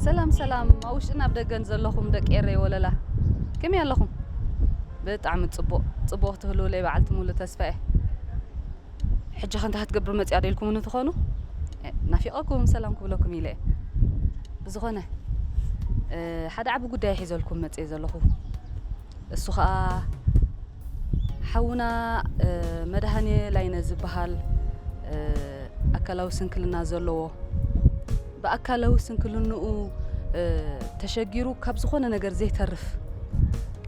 ሰላም ሰላም፣ ኣብ ውሽጥን ኣብ ደገን ዘለኹም ደቂ ኤረይ ወለላ፣ ከመይ ኣለኹም? ብጣዕሚ ጽቡቕ፣ ጽቡቕ ክትህልውለይ በዓልቲ ሙሉ ተስፋ እየ። ሕጂ ከ እንታይ ክትገብሩ መጽያ ደልኩምኒ ትኾኑ? እ፣ ናፊቐኩም ሰላም ክብለኩም ኢለ እየ። ብዝኾነ፣ እ፣ ሓደ ዓቢ ጉዳይ ሒዘልኩም መጽየ ዘለኹ። እሱ ኸኣ ሓውና፣ እ፣ መድሃኔ ላይነ ዝበሃል፣ እ፣ ኣካላዊ ስንክልና ዘለዎ፣ ብኣካላዊ ስንክልንኡ፣ እ፣ ተሸጊሩ ካብ ዝኾነ ነገር ዘይተርፍ፣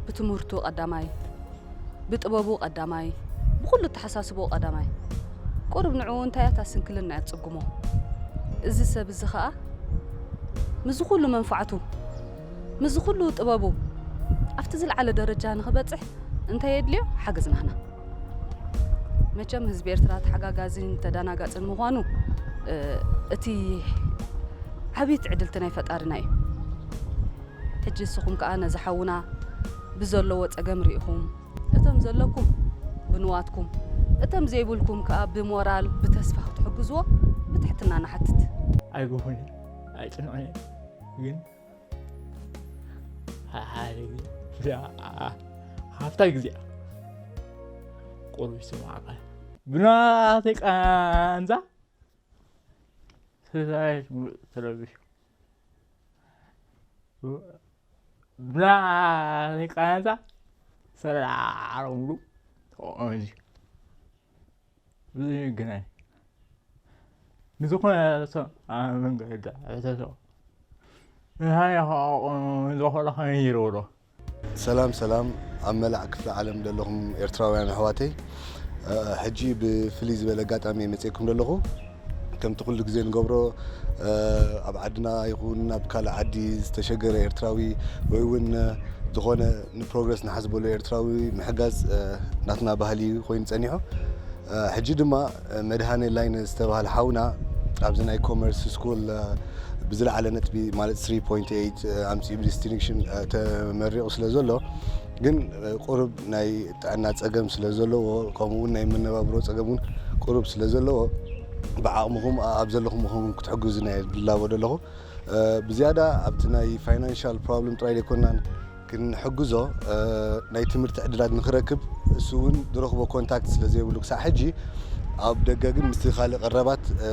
ብትምህርቱ ቀዳማይ፣ ብጥበቡ ቀዳማይ፣ ብኹሉ ኣተሓሳስብኡ ቀዳማይ። ቁሩብ ንዕኡ እንታይ እያ እታ ስንክልና እያ ትጽግሞ። እዚ ሰብ እዚ ኸኣ ምስዚ ኩሉ መንፋዕቱ፣ ምስዚ ኩሉ ጥበቡ ኣብቲ ዝለዓለ ደረጃ ንኽበጽሕ እንታይ የድልዮ? ሓገዝ ናህና። መቸም ህዝቢ ኤርትራ ተሓጋጋዝን ተደናጋጽን ምዃኑ፣ እ፣ እቲ ዓብዪ ትዕድልቲ ናይ ፈጣሪና እዩ። ሕጂ ንስኹም ከኣ ነዚ ሓውና ብዘለዎ ጸገም ርኢኹም፣ እቶም ዘለኩም ብንዋትኩም፣ እቶም ዘይብልኩም ከኣ ብሞራል ብተስፋ ክትሕግዝዎ ብትሕትና ንሓትት። ኣይጎኹን፣ ኣይጽንዑን፣ ግን ሓደ ግዜ ብዛ-፣ ሃፍታ ግዜ ቁሩብ ይስማዕካ። ብናተይ ቃንዛ ስሳይ ሙሉእ ተረቢሹ። ብናተይ ቃንዛ ሰላዕረምሉ ተቆመዚ። ብዙ ይገናኝ። ንዝኾነ ሰብ ኣብ መንገዲ ሕተቶ። ንሃያ ከኣ ዝኾነ ከመይ ይረውሮ። ሰላም ሰላም፣ ኣብ መላእ ክፍለ ዓለም ዘለኹም ኤርትራውያን ኣሕዋተይ፣ እ፣ ሕጂ ብፍልይ ዝበለ ኣጋጣሚ መጺኤኩም ዘለኹ። ከምቲ ኩሉ ግዜ ንገብሮ፣ እ፣ ኣብ ዓድና ይኹን ኣብ ካልእ ዓዲ ዝተሸገረ ኤርትራዊ ወይ እውን፣ እ፣ ዝኾነ ንፕሮግረስ ንሓስበሉ ኤርትራዊ ምሕጋዝ፣ እ፣ ናትና ባህሊ ኮይኑ ጸኒሑ። እ፣ ሕጂ ድማ፣ እ፣ መድሃኔ ላይነ ዝተባህለ ሓውና ኣብዚ ናይ ኮመርስ ስኩል፣ እ፣ ብዝለዓለ ነጥቢ ማለት ስሪ ፖይንት ኤይት፣ እ፣ ኣምጺኡ ብዲስቲንክሽን፣ እ፣ ተመሪቑ ስለ ዘሎ፣ ግን፣ እ፣ ቁሩብ ናይ ጥዕና ጸገም ስለ ዘለዎ፣ ከምኡ እውን ናይ መነባብሮ ጸገም እውን ቁሩብ ስለ ዘለዎ፣ ብዓቕምኹም ኣ-፣ ኣብ ዘለኹም ምዃንኩም ክትሕግዙና እየ ዝላቦ ዘለኹ። እ፣ ብዝያዳ ኣብቲ ናይ ፋይናንሻል ፕሮብለም ጥራይ ዘይኮናን ክንሕግዞ፣ እ፣ ናይ ትምህርቲ ዕድላት ንኽረክብ እሱ እውን ዝረኽቦ ኮንታክት ስለ ዘይብሉ ክሳዕ ሕጂ ኣብ ደገ ግን ምስቲ ካልእ ቀረባት፣ እ፣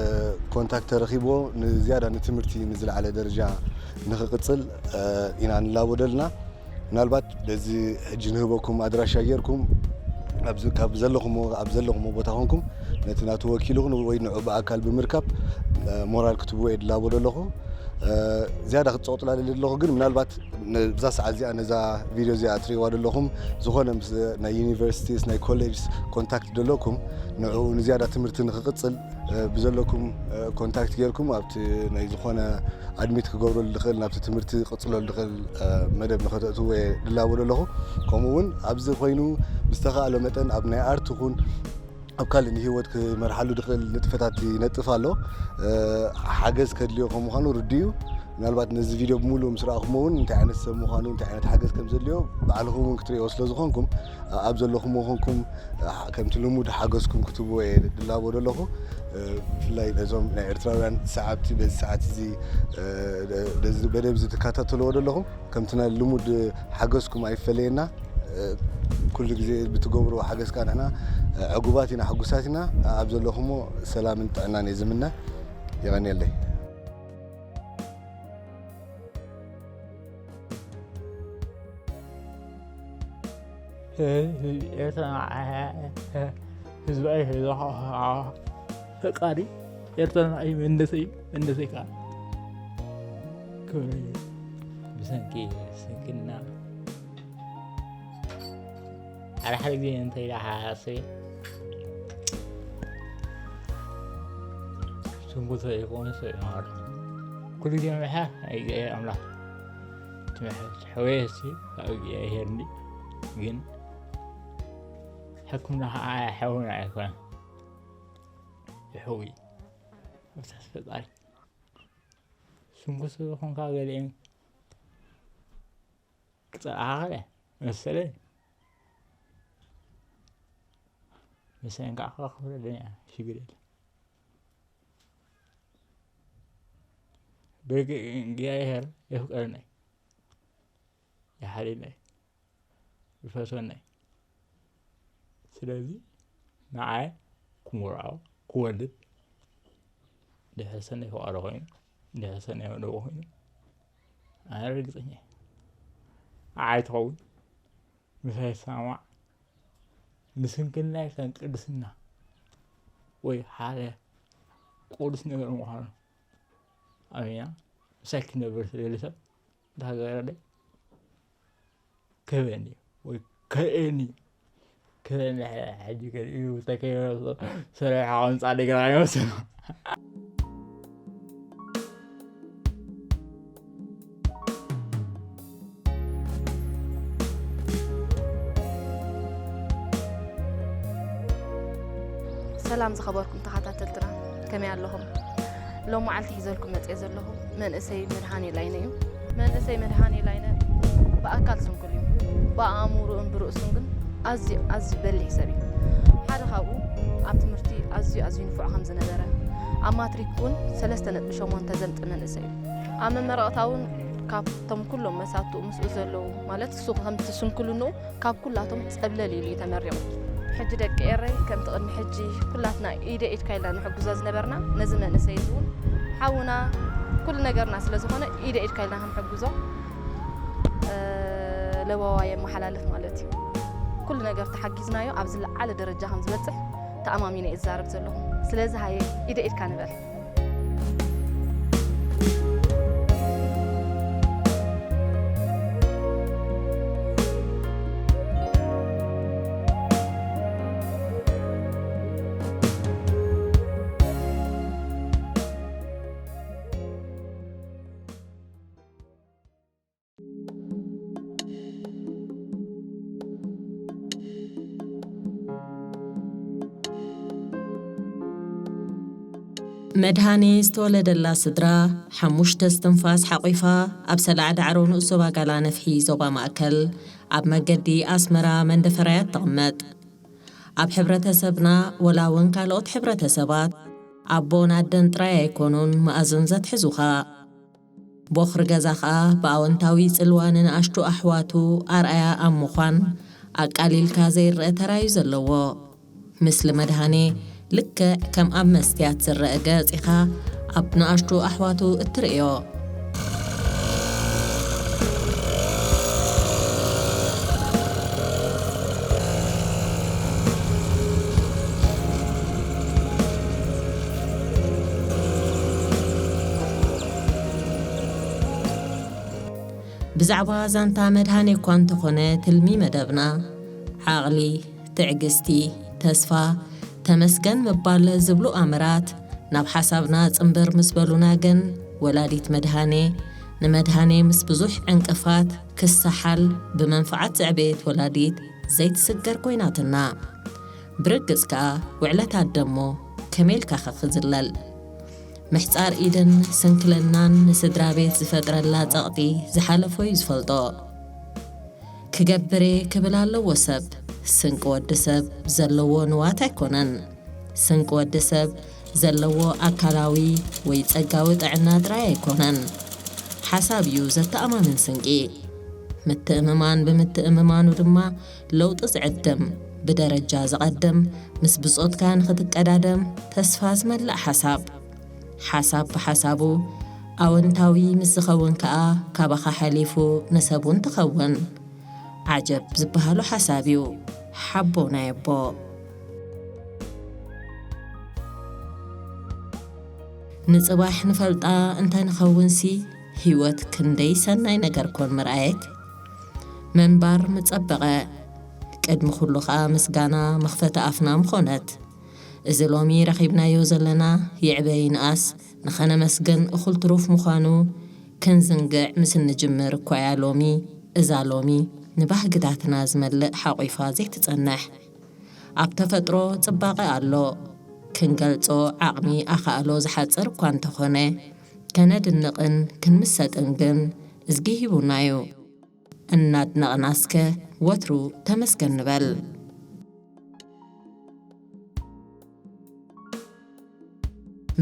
ኮንታክት ተረኺብዎ ንዝያዳ ንትምህርቲ ንዝለዓለ ደረጃ ንኽቕጽል፣ እ፣ ኢና ንላቦ ዘለና። ምናልባት በዚ ሕጂ ንህበኩም ኣድራሻ ጌርኩም ኣብዚ ካብ ዘለኹም ኣብ ዘለኹም ቦታ ኮንኩም ነቲ ናቱ ወኪል ይኹን ወይ ንዑ ብኣካል ብምርካብ፣ እ፣ ሞራል ክትብዎ እየ ድላቦ ዘለኹ። እ፣ ዝያዳ ክትጸቕጡላ ደሊ ኣለኹ፣ ግን ምናልባት ነ-፣ ብዛ ሰዓት እዚኣ ነዛ ቪድዮ እዚኣ እትርእይዋ ዘለኹም ዝኾነ ምስ ናይ ዩኒቨርሲቲስ ናይ ኮሌጅስ ኮንታክት ደለኩም ንዕኡ ንዝያዳ ትምህርቲ ንኽቕጽል፣ እ፣ ብዘለኩም፣ እ፣ ኮንታክት ጌርኩም ኣብቲ ናይ ዝኾነ ኣድሚት ክገብረሉ ዝኽእል ናብቲ ትምህርቲ ክቕጽለሉ ዝኽእል፣ እ፣ መደብ ንኸተእትዎ እየ ድላቦ ዘለኹ። ከምኡ እውን ኣብዚ ኮይኑ ብዝተኻእሎ መጠን ኣብ ናይ ኣርት ይኹን ኣብ ካልእ ንህይወት ክመርሓሉ ዝኽእል ንጥፈታት ይነጥፍ ኣሎ። እ፣ ሓገዝ ከድልዮ ከም ምዃኑ ርዱእ እዩ። ምናልባት ነዚ ቪድዮ ብምሉእ ምስ ረኣኹሞ እውን እንታይ ዓይነት ሰብ ምዃኑ፣ እንታይ ዓይነት ሓገዝ ከም ዘድልዮ ባዕልኹም እውን ክትርእዮ ስለ ዝኾንኩም፣ ኣብ ዘለኹሞ ኮንኩም፣ እ፣ ከምቲ ልሙድ ሓገዝኩም ክትብዎ እየ ድላቦ ዘለኹ። እ፣ ብፍላይ ነዞም ናይ ኤርትራውያን ሰዓብቲ በዚ ሰዓት እዚ፣ እ፣ በዚ መደብ እዚ ትከታተልዎ ዘለኹም፣ ከምቲ ናይ ልሙድ ሓገዝኩም ኣይፈለየና። እ፣ ኩሉ ግዜ ብትገብርዎ ሓገዝ ከኣ ንሕና፣ እ፣ ዕጉባት ኢና፣ ሕጉሳት ኢና። ኣብ ዘለኹሞ ሰላምን ጥዕናን እየ ዝምነ። የቐንየለይ። ኤርትራ ህዝባዊ ፈቃሪ ኤርትራ እዩ። መንደሰይ መንደሰይ ከዓ ክብሪ ብሰንኪ ስንክልና ሓደ ሓደ ግዜ እንታይ ኢለ ሓሳብ ስንኩቶ ይኸውን ሰብ እዩ ማለት ኩሉ ግዜ ምሕያር ናይ እግዚኣብሔር ኣምላኽ ትምሕር ሕወየሲ ካብ እግዚኣብሔር እንዲ ግን ሕክምና ከዓ ሕውና ኣይኮነን ይሕዊ ኣብታስ ፈጣሪ ስንኩቶ ዝኾንካ ገሊኦም ክጸልኣኻ ከለ መሰለይ መሰለኝ ከዓ ክረኽበለይ ሽግር የለ ብርግጽ እግዚኣብሔር የፍቅረና እዩ፣ ይሓልየና እዩ፣ ይፈትወና እዩ። ስለዚ ንዓይ ክምርዖ፣ ክወልድ ድሕሪ ሰናይ ፍቓዱ ኮይኑ፣ ድሕሪ ሰናይ መደቡ ኮይኑ ኣነ ርግጸኛ እየ። ንዓይ ትኸውን፣ ምሳይ ይሰማማዕ፣ ንስንክልናይ ከም ቅድስና ወይ ሓደ ቅዱስ ነገር ምዃኑ ኣሚና ምሳይ ክነብር ዝደሊ ሰብ እንታይ ክገብረለይ? ክህበኒ ወይ ከርእየኒ፣ ክህበኒ። ሕጂ ከርእዩ ተከይበ ሰሪሖም ጻድቅ ራእይ ይመስሉ። ሰላም ዝኸበርኩም ተኸታተልትና፣ ከመይ ኣለኹም? ሎም መዓልቲ ሒዘልኩም መፅየ ዘለኹ መንእሰይ መድሃኔ ላይነ እዩ። መንእሰይ መድሃኔ ላይነ ብኣካል ስንኩል እዩ፣ ብኣእምሮኡን ብርእሱን ግን ኣዝዩ ኣዝዩ በሊሕ ሰብ እዩ። ሓደ ካብኡ ኣብ ትምህርቲ ኣዝዩ ኣዝዩ ንፉዕ ከም ዝነበረ፣ ኣብ ማትሪክ እውን ሰለስተ ነጥቢ ሸሞንተ ዘምፀ መንእሰይ እዩ። ኣብ መመረቕታ እውን ካብቶም ኩሎም መሳትኡ ምስኡ ዘለዉ፣ ማለት እሱ ከምቲ ስንኩልንኡ ካብ ኩላቶም ፀብለል ኢሉ እዩ ተመሪቑ። ሕጂ ደቂ ኤረይ ከምቲ ቅድሚ ሕጂ ኩላትና ኢደ ኢድካ ኢልና ንሕግዞ ዝነበርና ነዚ መንእሰይ እዚ እውን ሓውና ኩሉ ነገርና ስለ ዝኾነ ኢደ ኢድካ ኢልና ክንሕግዞ ለበዋ የመሓላልፍ ማለት እዩ። ኩሉ ነገር ተሓጊዝናዮ ኣብ ዝለዓለ ደረጃ ከም ዝበፅሕ ተኣማሚነ እየ ዝዛረብ ዘለኹ። ስለዚ ሃየ ኢደ ኢድካ ንበል። መድሃኔ ዝተወለደላ ስድራ ሓሙሽተ እስትንፋስ ሓቒፋ ኣብ ሰላዕ ዳዕሮ ንኡስ ዞባ ጋላ ነፍሒ ዞባ ማእከል ኣብ መገዲ ኣስመራ መንደፈራያ ትቕመጥ። ኣብ ሕብረተሰብና ወላ እውን ካልኦት ሕብረተሰባት ኣቦን ኣደን ጥራይ ኣይኮኑን መኣዝን ዘትሕዙኻ። ቦኽሪ ገዛ ኸኣ ብኣወንታዊ ጽልዋ ንንኣሽቱ ኣሕዋቱ ኣርኣያ ኣብ ምዃን ኣቃሊልካ ዘይረኣ ተራ እዩ ዘለዎ። ምስሊ መድሃኔ ልክዕ ከም ኣብ መስትያት ዝረአ ገጽ ኢኻ ኣብ ንኣሽቱ ኣሕዋቱ እትርእዮ። ብዛዕባ ዛንታ መድሃኔ እኳ እንተኾነ ትልሚ መደብና፣ ዓቕሊ፣ ትዕግስቲ፣ ተስፋ፣ ተመስገን ምባል ዝብሉ ኣምራት ናብ ሓሳብና ጽንብር ምስ በሉና ግን፣ ወላዲት መድሃኔ ንመድሃኔ ምስ ብዙሕ ዕንቅፋት ክሰሓል ብመንፍዓት ዘዕበየት ወላዲት ዘይትስገር ኮይናትና። ብርግጽ ከኣ ውዕለት ኣደሞ ከመይ ኢልካኸ ክዝለል? ምሕጻር ኢድን ስንክልናን ንስድራ ቤት ዝፈጥረላ ጸቕጢ ዝሓለፎ እዩ ዝፈልጦ። ክገብር እየ ክብል ኣለዎ ሰብ። ስንቂ ወዲ ሰብ ዘለዎ ንዋት ኣይኮነን። ስንቂ ወዲ ሰብ ዘለዎ ኣካላዊ ወይ ጸጋዊ ጥዕና ጥራይ ኣይኮነን። ሓሳብ እዩ ዘተኣማምን ስንቂ። ምትእምማን ብምትእምማኑ ድማ ለውጢ ዝዕድም፣ ብደረጃ ዝቐድም፣ ምስ ብጾትካ ንኽትቀዳደም ተስፋ ዝመልእ ሓሳብ። ሓሳብ ብሓሳቡ ኣወንታዊ ምስ ዝኸውን ከኣ ካባኻ ሓሊፉ ንሰብ እውን ትኸውን። ዓጀብ ዝበሃሎ ሓሳብ እዩ ሓቦ ናይ ኣቦ። ንጽባሕ ንፈልጣ እንተ ንኸውንሲ ህይወት ክንደይ ሰናይ ነገር ኮን ምርኣየት። ምንባር ምጸበቐ። ቅድሚ ኩሉ ኸኣ ምስጋና መኽፈቲ ኣፍና ምኾነት። እዚ ሎሚ ረኺብናዮ ዘለና ይዕበ ይንኣስ ንኸነመስግን እኹል ትሩፍ ምዃኑ ክንዝንግዕ ምስ እንጅምር እኳ እያ ሎሚ እዛ ሎሚ ንባህግታትና ዝመልእ ሓቒፋ ዘይትጸንሕ። ኣብ ተፈጥሮ ጽባቐ ኣሎ፣ ክንገልጾ ዓቕሚ ኣኻእሎ ዝሓጽር እኳ እንተኾነ፣ ከነድንቕን ክንምሰጥን ግን እዝጊ ሂቡና እዩ። እናድነቕና እስከ ወትሩ ተመስገን ንበል።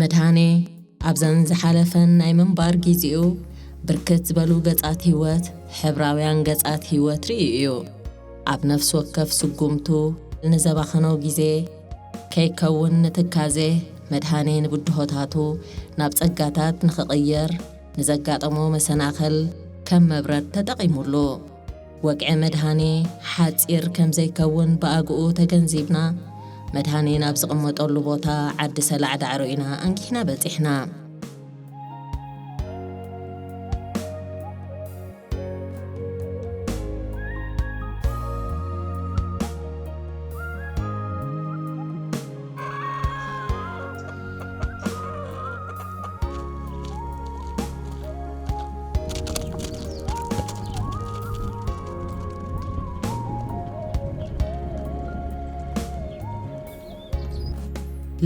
መድሃኔ ኣብዘን ዝሓለፈን ናይ ምንባር ግዜኡ ብርክት ዝበሉ ገጻት ህይወት፣ ሕብራውያን ገጻት ህይወት ርእዩ እዩ። ኣብ ነፍሲ ወከፍ ስጉምቱ ንዘባኸኖ ግዜ ከይከውን ንትካዜ መድሃኔ ንብድሆታቱ ናብ ጸጋታት ንኽቕይር ንዘጋጠሞ መሰናኽል ከም መብረድ ተጠቒሙሉ። ወግዒ መድሃኔ ሓጺር ከም ዘይከውን ብኣግኡ ተገንዚብና፣ መድሃኔ ናብ ዝቕመጠሉ ቦታ ዓዲ ሰላዕ ዳዕሮ ኢና ኣንጊህና በጺሕና።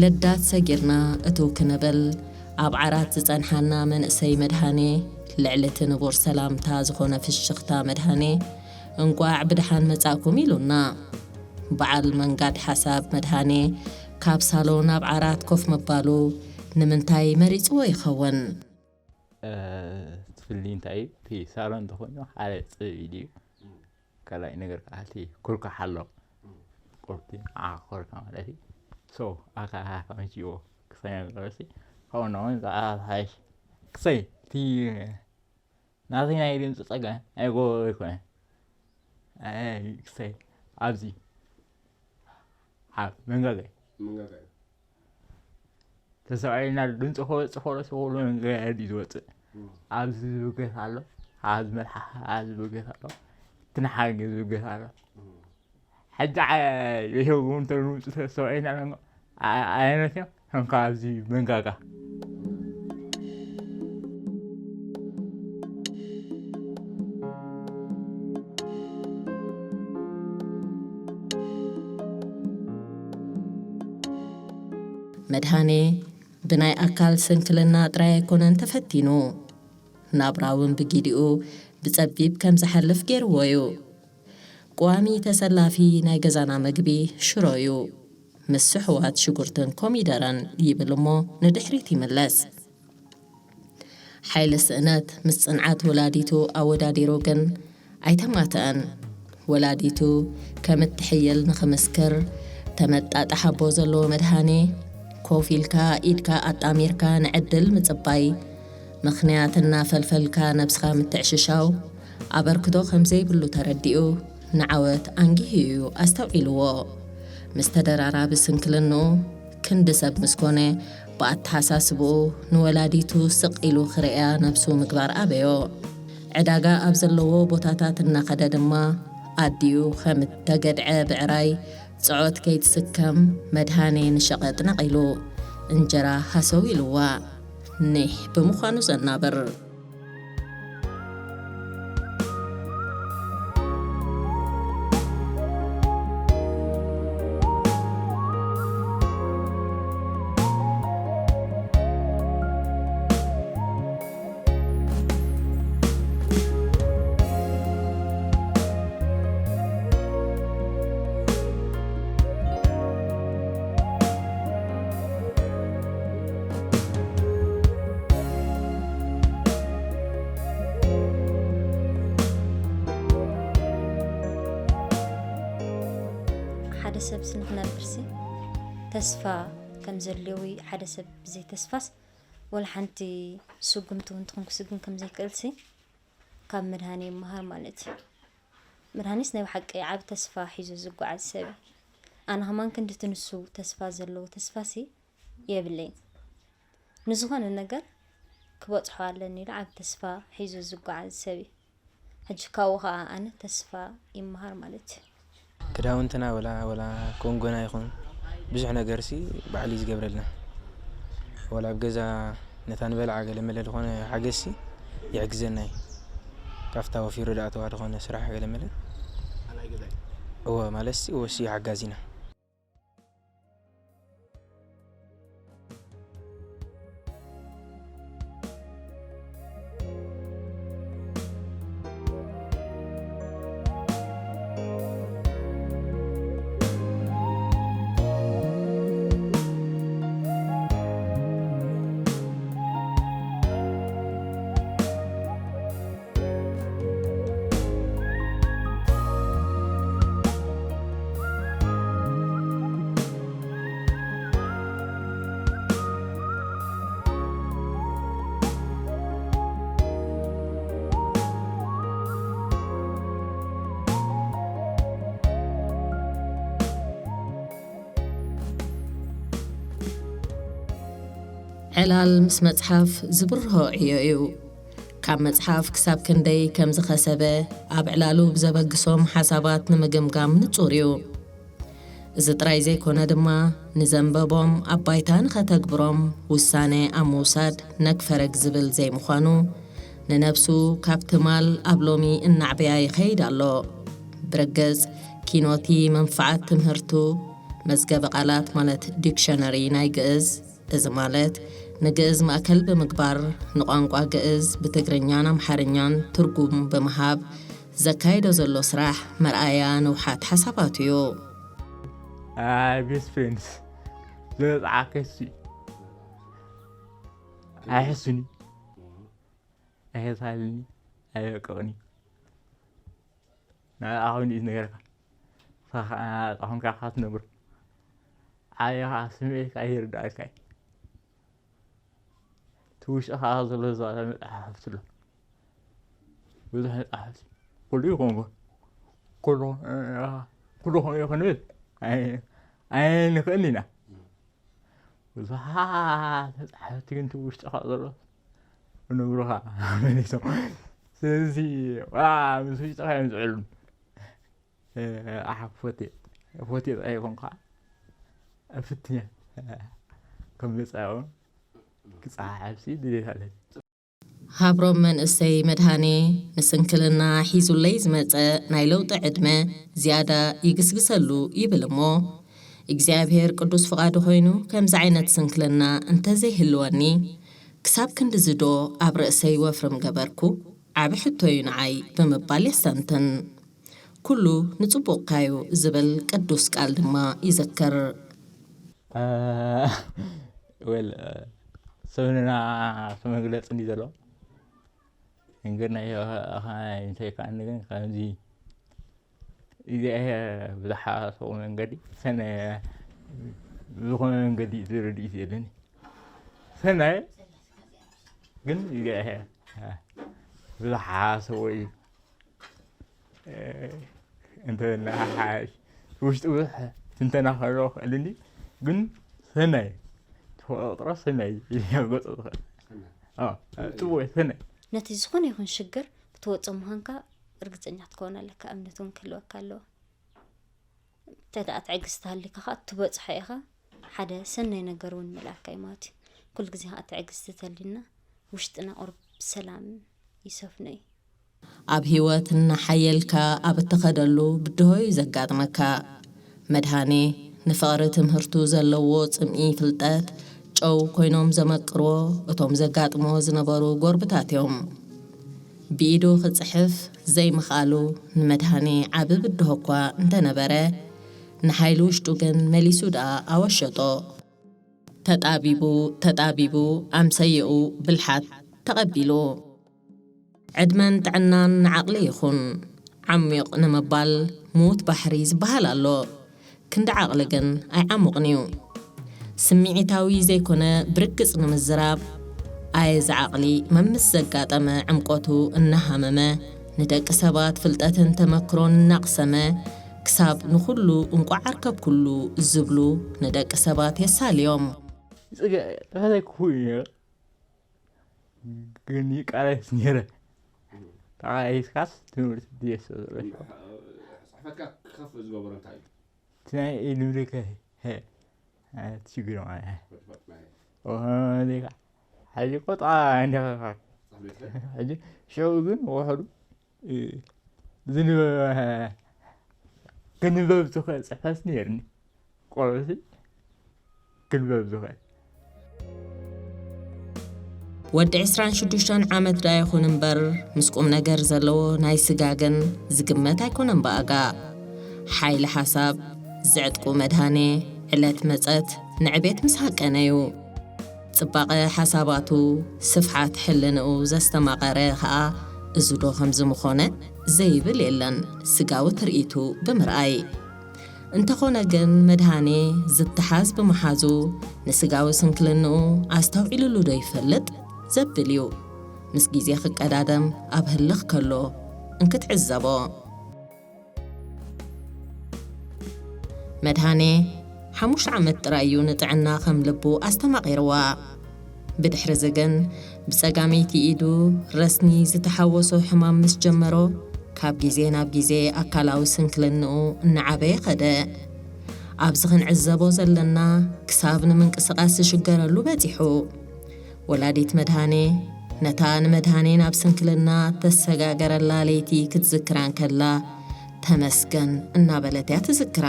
ለዳት ሰጊርና እትው ክንብል፣ ኣብ ዓራት ዝጸንሓና መንእሰይ መድሃኔ፣ ልዕሊ እቲ ንቡር ሰላምታ ዝኾነ ፍሽኽታ መድሃኔ፣ "እንቋዕ ብደሓን መጻእኩም" ኢሉና። በዓል መንጋድ ሓሳብ መድሃኔ፣ ካብ ሳሎን ኣብ ዓራት ኮፍ ምባሉ ንምንታይ መሪጽዎ ይኸውን? እ፣ እቲ ፍልልይ እንታይ እዩ? እቲ ሳሎን እንተኾይኑ ሓደ ጽብብ ኢሉ እዩ። ካልኣይ ነገር ከዓ እቲ ኩርካሕ ኣሎ። ቁርቲ ንዓኻ ኮርካ ማለት እዩ። ሶ፣ ኣካ ሃካ መቺዎ ክሳይ ኣለሲ። ከምኡ ነው፣ እዛ ሓሽ ክሳይ፣ እቲ ናተይ ናይ ድምፂ ፀገም ኣይጎ ኣይኮነ። ኣይ፣ ክሳይ፣ ኣብዚ፣ ኣብ መንጋጋይ። መንጋጋይ። ተሰብኣይና ድምፂ ክወፅእ ከሎ፣ ሰብሉ መንገዲ እዩ ዝወፅእ። እም። ኣብዚ ዝብገስ ኣሎ፣ ኣብዚ መልሓ፣ ኣብዚ ዝብገስ ኣሎ፣ እቲ ንሓደ ዝብገስ ኣሎ። እም። ሕጂ ዓ-፣ ይሄው እውን ተድምፁ ተሰብኣይና መንጎ-፣ ዓ-፣ ዓይነት እዮም። ከም ኣብዚ መንጋጋ። መድሃኔ ብናይ ኣካል ስንክልና ጥራይ ኣይኮነን ተፈቲኑ። ናብራ እውን ብጊዲኡ ብጸቢብ ከም ዝሓልፍ ገይርዎ እዩ። ቀዋሚ ተሰላፊ ናይ ገዛና መግቢ ሽሮ እዩ። ምስ ስሕዋት ሽጉርትን ኮሚደረን ይብል እሞ ንድሕሪት ይምለስ። ሓይሊ ስእነት ምስ ጽንዓት ወላዲቱ ኣወዳዲሩ ግን ኣይተማትአን። ወላዲቱ ከም እትሕይል ንኽምስክር፣ ተመጣጣ ሓቦ ዘለዎ መድሃኔ፣ ኮፍ ኢልካ ኢድካ ኣጣሚርካ ንዕድል ምጽባይ፣ ምኽንያት እናፈልፈልካ ነብስኻ ምትዕሽሻው፣ ኣበርክቶ ከም ዘይብሉ ተረዲኡ፣ ንዓወት ኣንጊሁ እዩ ኣስተውዒልዎ። ምስ ተደራራቢ ስንክልንኡ፣ ክንዲ ሰብ ምስ ኮነ፣ ብኣተሓሳስብኡ ንወላዲቱ ስቕ ኢሉ ክርእያ ነብሱ ምግባር ኣበዮ። ዕዳጋ ኣብ ዘለዎ ቦታታት እናኸደ ድማ፣ ኣዲኡ ከም እተገድዐ ብዕራይ ጽዖት ከይትስከም፣ መድሃኔ ንሸቐጥ ነቒሉ፣ እንጀራ ሃሰው ኢልዋ። ኒሕ ብምዃኑ ዘናብር። ሓደ ሰብሲ ንኽነብርሲ ተስፋ ከም ዘድልዮ፣ ወይ ሓደ ሰብ ብዘይ ተስፋስ ወላ ሓንቲ ስጉምቲ እውን ትኹን ክስጉም ከም ዘይክእልሲ ካብ መድሃኔ ይመሃር ማለት እዩ። መድሃኔስ ናይ ብሓቂ ዓቢ ተስፋ ሒዙ ዝጓዓዝ ሰብ እዩ። ኣነ ከማን ክንድቲ ንሱ ተስፋ ዘለዎ ተስፋሲ የብለይን። ንዝኾነ ነገር ክበጽሖ ኣለኒ ኢሉ ዓቢ ተስፋ ሒዙ ዝጓዓዝ ሰብ እዩ። ሕጂ ካብኡ ኸኣ ኣነ ተስፋ ይመሃር ማለት እዩ። ክዳውንትና ወላ፣ ወላ ኮንጎና ይኹን ብዙሕ ነገርሲ ባዕሉ እዩ ዝገብረልና። ወላ ኣብ ገዛ ነታ ንበልዓ ገለ መለ ዝኾነ ሓገዝሲ ይሕግዘና እዩ። ካብታ ወፊሩ ዝኣተዋ ዝኾነ ስራሕ ገለ መለ። ኣናይ ገዛይ። እወ፣ ማለትሲ እወ፣ እሱ እዩ ሓጋዚና። ዕላል ምስ መጽሓፍ ዝብርሆ ዕዮ እዩ። ካብ መጽሓፍ ክሳብ ክንደይ ከም ዝኸሰበ ኣብ ዕላሉ ብዘበግሶም ሓሳባት ንምግምጋም ንጹር እዩ። እዚ ጥራይ ዘይኮነ ድማ፣ ንዘንበቦም ኣብ ባይታ ንኸተግብሮም ውሳነ ኣብ ምውሳድ ነግ ፈረግ ዝብል ዘይምዃኑ፣ ንነብሱ ካብ ትማል ኣብ ሎሚ እናዕበያ ይኸይድ ኣሎ። ብርግጽ፣ ኪኖቲ መንፍዓት ትምህርቱ፣ መዝገበ ቃላት ማለት ዲክሸነሪ ናይ ግእዝ፣ እዚ ማለት ንግእዝ ማእከል ብምግባር ንቋንቋ ግእዝ ብትግርኛን ኣምሓርኛን ትርጉም ብምሃብ ዘካይዶ ዘሎ ስራሕ መርኣያ ንውሓት ሓሳባቱ እዩ። ቤስት ፍሬንድስ ዝበፅዓከ እሱ እዩ። ኣይሕሱኒ፣ ኣይሳልኒ፣ ኣይወቅቕኒ። ንዓኹም እዩ ዝነገርካ። ንስኻ ከዓ ንዓኹም ከዓ ትነግሩ። ዓብየ ከዓ ስምዒትካ ይርዳእካ እዩ። እቲ ውሽጥኻ ዘሎ ዝባላ መፅሓፍቲ ኣሎ። ብዙሕ መፅሓፍቲ ኩሉ ይኹን እኮ። ኩሉ ኩሉ ኾነ ይኹን ብል ኣይንኽእልን ኢና። ብዙሓት መፅሓፍቲ ግን እቲ ውሽጥኻ ዘሎ ክነግሩኻ መሊሶም። ስለዚ ዋላ ምስ ውሽጥኻ እዮም ዝዕሉን። ኣሓ ፎቴ ፎቴ ፀይኹም ከዓ ፍትኛ ከም መፃኦም ክፀሓሕሲ ድሌት ኣለኒ። ሃብሮም መንእሰይ መድሃኔ ንስንክልና ሒዙለይ ዝመጸ ናይ ለውጢ ዕድመ ዝያዳ ይግስግሰሉ ይብል እሞ፣ እግዚኣብሔር ቅዱስ ፍቓዱ ኮይኑ ከምዚ ዓይነት ስንክልና እንተዘይህልወኒ ክሳብ ክንድዚ ዶ ኣብ ርእሰይ ወፍሪ ምገበርኩ? ዓቢ ሕቶ እዩ ንዓይ ብምባል የስተንትን። ኩሉ ንጽቡቕካዩ ዝብል ቅዱስ ቃል ድማ ይዝክር። ወል ሰብንና መግለፂ እንዲ ዘሎ እንግዲህ እንታይ ከኣኒ ግን ከምዚ እግዚኣብሔር ብዝሓሰቡ መንገዲ ሰነ ዝኾነ መንገዲ ዝርድኢት የለኒ። ሰናይ ግን እግዚኣብሔር ብዝሓሰቦ እዩ። እንተ ናሓሽ ውሽጢ ብዙሕ ትንተና ከሎ ክእልኒ ግን ሰናይ ተፈጥሮ ሰናይ ገፁ ዝኽእል ጽቡቅ ሰናይ ነቲ ዝኾነ ይኹን ሽግር ክትወጾ ምዃንካ ርግጸኛ ክትከውን ኣለካ። እምነት እውን ክህልወካ ኣለዎ። እንተ ደኣ ትዕግስቲ ሃሊካ ከኣ ትበጽሖ ኢኻ። ሓደ ሰናይ ነገር እውን ምልኣካ እዩ ማለት እዩ። ኩሉ ግዜ ከኣ ትዕግስቲ ተሊና ውሽጥና ቁሩብ ሰላም ይሰፍኖ እዩ። ኣብ ህይወት እናሓየልካ ኣብ እትኸደሉ ብድሆ እዩ ዘጋጥመካ። መድሃኔ ንፍቕሪ ትምህርቱ ዘለዎ ጽምኢ ፍልጠት ጨው ኮይኖም ዘመቅርዎ እቶም ዘጋጥሞ ዝነበሩ ጎርብታት እዮም። ብኢዱ ክጽሕፍ ዘይምኽኣሉ ንመድሃኔ ዓቢ ብድሆ እኳ እንተነበረ፣ ንሓይሊ ውሽጡ ግን መሊሱ ደኣ ኣወሸጦ። ተጣቢቡ ተጣቢቡ ኣምሰየኡ ብልሓት ተቐቢሉ። ዕድመን ጥዕናን ንዓቕሊ ይኹን። ዓሚቕ ንምባል ምዉት ባሕሪ ዝበሃል ኣሎ። ክንዲ ዓቕሊ ግን ኣይዓሙቕን እዩ። ስምዒታዊ ዘይኮነ ብርግጽ ንምዝራብ ኣየ ዝዓቕሊ መምስ ዘጋጠመ ዕምቆቱ እናሃመመ ንደቂ ሰባት ፍልጠትን ተመክሮን እናቕሰመ ክሳብ ንኹሉ እንቋዕ ኣርከብኩሉ ዝብሉ ንደቂ ሰባት የሳልዮም። ጽገ ተፈተይ ክፉ እዩ ነይረ ግን ይቃለስ ነይረ ተቃይስካስ ትምህርቲ ድየስ ዘለሽ ጽሕፈትካ ከፍ ዝገበሮ እንታይ እዩ ትናይ ኢድምሪከ ትሽግር ማለት ወድፈጥ ማለት ዜጋ ሕጂ ቆጣ እንዲኻ ጻፍቤትከ ሕጂ ሸው ግን ወሕዱ ዝንበበ ክንበብ ዝኽእል ጽሕፈት ነይርኒ ቆልዑ ክንበብ ዝኽእል ወዲ ዕስራን ሽዱሽተን ዓመት ዳ ይኹን እምበር ምስ ቁም ነገር ዘለዎ ናይ ስጋ ግን ዝግመት ኣይኮነን ብኣጋ ሓይሊ ሓሳብ ዝዕጥቁ መድሃኔ ዕለት መጸት ንዕቤት ምስ ሃቀነዩ ጽባቐ ሓሳባቱ ስፍሓት ሕልንኡ ዘስተማቐረ ኸኣ እዝዶ ከምዚ ምኾነ ዘይብል የለን ስጋዊ ትርኢቱ ብምርኣይ እንተኾነ ግን መድሃኔ ዝተሓዝ ብምሓዙ ንስጋዊ ስንክልንኡ ኣስተውዒሉሉ ዶ ይፈልጥ ዘብል እዩ ምስ ግዜ ክቀዳደም ኣብ ህልኽ ከሎ እንክትዕዘቦ መድሃኔ ሓሙሽተ ዓመት ጥራይ እዩ ንጥዕና ከም ልቡ ኣስተማቒርዋ ብድሕሪ እዚ ግን ብጸጋመይቲ ኢዱ ረስኒ ዝተሓወሶ ሕማም ምስ ጀመሮ፣ ካብ ግዜ ናብ ግዜ ኣካላዊ ስንክልንኡ እናዓበየ ኸደ። ኣብዚ ክንዕዘቦ ዘለና፣ ክሳብ ንምንቅስቓስ ዝሽገረሉ በጺሑ። ወላዲት መድሃኔ ነታ ንመድሃኔ ናብ ስንክልና ተሰጋገረላ ለይቲ ክትዝክራ እንከላ፣ "ተመስገን" እናበለት እያ ትዝክራ።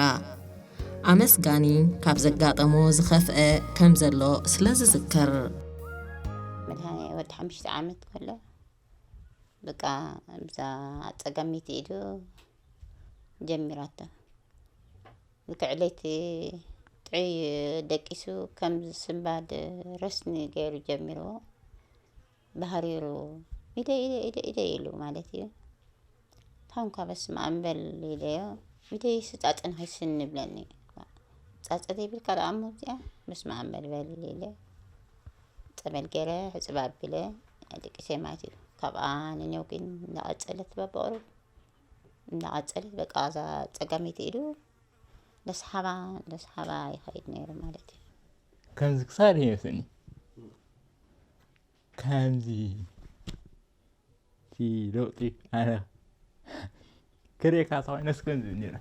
ኣመስጋኒ ካብ ዘጋጠሞ ዝኸፍአ ከም ዘሎ ስለ ዝዝክር። መድሃኔ ወዲ ሓሙሽተ ዓመት ከሎ፣ በቃ፣ ብዛ ጸጋመይቲ ኢዱ ጀሚራቶ። ልክዕ ለይቲ ጥዑይ ደቂሱ፣ ከም ዝስንባድ ረስኒ ገይሩ ጀሚርዎ። ባህሪሩ፣ "ኢደ፣ ኢደ፣ ኢደ፣ ኢደ" ኢሉ ማለት እዩ። ታንኳ በስመ ኣብ በል ኢለዮ። "ኢደይስ ጻጸ ንኸይስኒ" ይብለኒ። "ጻጸ ዘይብልካ ደኣ እሞ እዚኣ?" "በስመ ኣብ በል በል" ኢለ። ጸበል ገይረ፣ ሕጽብ ኣቢለ፣ ደቂሰ ማለት እዩ። ካብኣ ንኔው ግን እንዳቐጸለት፣ በብቕሩብ እንዳቐጸለት፣ በቃ፣ እዛ ጸጋመይቲ ኢዱ ለስሓባ ለስሓባ ይኸይድ ነይሩ ማለት እዩ። ከምዚ ክሳድ ይመስለኒ። ከምዚ እቲ ለውጢ ኣነ ክርእየካ ተኾይነስ ከምዚ ነይረ።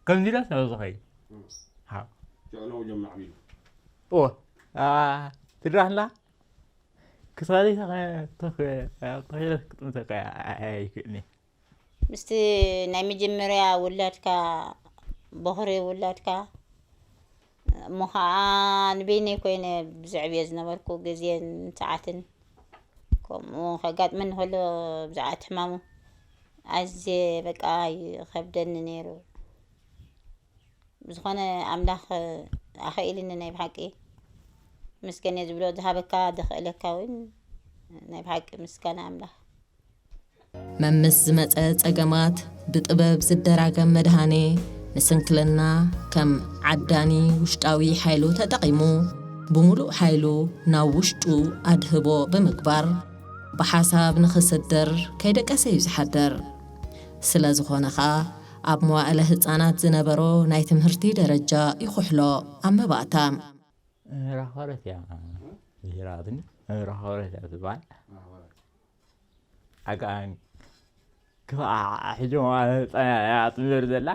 ከምዚ ኢለ ስለ ዝኸይድ። እም። ሃው። ሸቕለው ጀም ናዕቢሉ። ኦ፣ ኣ፣ ትድራህላ? ክሳደይ ተኸ-፣ ተኸ-፣ ተኸ-፣ ክትምተካ ኣይክእልኒ። ምስቲ ናይ መጀመርያ ውላድካ፣ ቦኽሪ ውላድካ፣ እሞ ኸዓ ንበይነይ ኮይነ ብዘዕብዮ ዝነበርኩ ግዜን ሰዓትን፣ ከምኡ ከጋጥመኒ ከሎ፣ ብዛዕባ እቲ ሕማሙ ኣዝየ በቃ ይኸብደኒ ነይሩ። ብዝኾነ ኣምላኽ ኣኸኢልኒ ናይ ብሓቂ ምስገን እየ ዝብሎ፣ ዝሃበካ ዘኽእለካ እውን ናይ ብሓቂ ምስጋና ኣምላኽ። መምስ ዝመጸ ጸገማት ብጥበብ ዝደራገም መድሃኔ፣ ንስንክልና ከም ዓዳኒ ውሽጣዊ ሓይሉ ተጠቒሙ፣ ብምሉእ ሓይሉ ናብ ውሽጡ ኣድህቦ ብምግባር፣ ብሓሳብ ንኽስድር ከይደቀሰ እዩ ዝሓድር። ስለ ዝኾነ ኸኣ፣ ኣብ መዋእለ ህጻናት ዝነበሮ ናይ ትምህርቲ ደረጃ ይኹሕሎ። ኣብ መባእታ። ራኸረት እያ። ይራትን ራኸረት እያ ትበሃል። ኣጋን ክፋ ሕጂ ማለት እያ ትምህር ዘላ።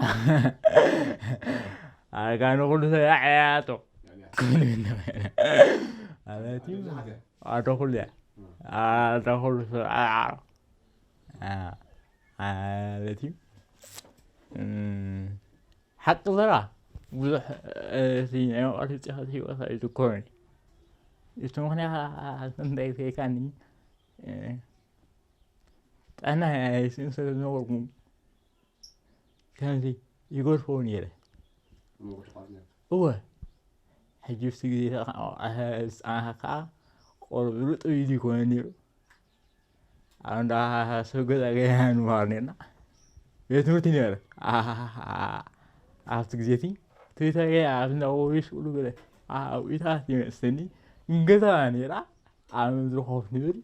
ኣጋ ንኹሉ ሰብ እያ ዕያቶ። ማለት እዩ። ኣዶ ኩሉ እያ። ኣዶ ኩሉ ሰብ፣ ዓ-፣ ዓ-፣ ዓ-፣ ማለት እዩ። እም፣ ሓቂ ዘራ ብዙሕ፣ እ፣ እቲ ናይ መቐረት ጽሕፈት ህይወት ኣይዝከሮን እዩ። እቲ ምኽንያት እንታይ ከይካኒ፣ እ፣ ጥዕና ኣይስእን ስለ ዝነበርኩ ከምዚ ይገድፎ ነይረ። እወ። ሕጂ ብቲ ግዜ ተኸ-፣ ዝጸናሕካ ቆልዑ ርጡብ ኢሉ ይኮነ ነይሩ። ኣብ እንዳ ሰብ ገዛ ገዛ ንመሃር ነርና። ቤት ትምህርቲ ነይረ። ኣሃሃሃ። ኣብቲ ግዜ እቲ ትዊተር ኣብ እንዳ ወይስ ቁሉ ገለ። ኣብኢታት ይመስለኒ። ገዛ ነይራ። ኣብ ምድሪ ኮፍ ንብል።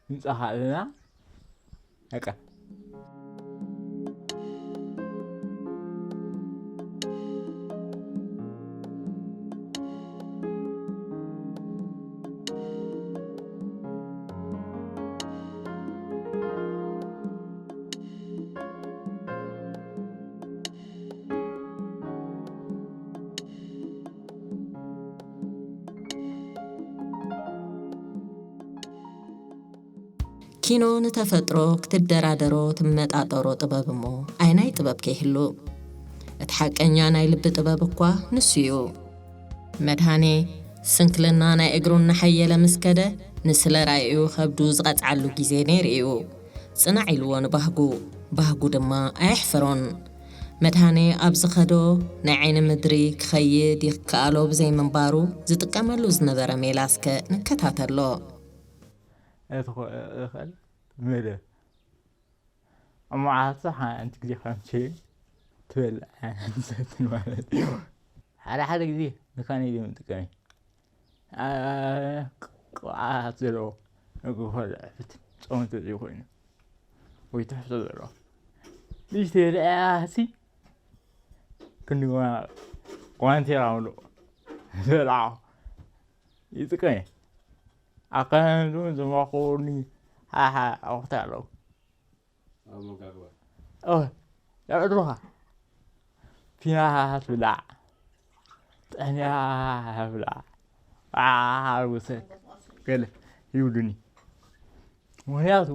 ህንጻ ኣለና። በቃ። ኪኖ ንተፈጥሮ ክትደራደሮ ትመጣጠሮ ጥበብ እሞ፣ ኣይናይ ጥበብ ከይህሉ። እቲ ሓቀኛ ናይ ልቢ ጥበብ እኳ ንሱ እዩ። መድሃኔ፣ ስንክልና ናይ እግሩ እናሓየለ ምስ ከደ፣ ንስለ ራእዩ ከብዱ ዝቐጽዓሉ ግዜ ነይሩ እዩ። ጽናዕ ኢልዎ ንባህጉ፣ ባህጉ ድማ ኣየሕፈሮን። መድሃኔ ኣብ ዝኸዶ ናይ ዓይኒ ምድሪ ክኸይድ ይከኣሎ ብዘይምንባሩ፣ ዝጥቀመሉ ዝነበረ ሜላ እስከ ንከታተሎ። እትኸ-፣ እኽእል መደብ ኣብ መዓልቲ ሓንቲ ግዜ ከምቼ ትበልዕ ዓይነት ሰትን ማለት እዩ። ሓደ ሓደ ግዜ መካኒክ እዮም ዝጥቀም። አ-፣ ቅብኣት ዘለዎ ምግቢ ከሎ፣ ሕፍት ጾም እንተዘይኮይኑ፣ ወይ ትሕዝቶ ዘለዎ። ንእሽተይ በሊዐ ሲ ክንዲ ጓ-፣ ጓንቴራ ምሉእ ዝበልዖ። ይጥቀም እየ። ኣካንቱ ዝመኽሩኒ ሓሓ ኣኹታ ኣለዉ። ኣብ መጋግባ። ኦ፣ የዕድሩኻ። ፊናኻ ትብላዕ። ጥሕኒኻ ትብላዕ። ዓዓዓ ውሰድ። ገለ ይብሉኒ። ምኽንያቱ፣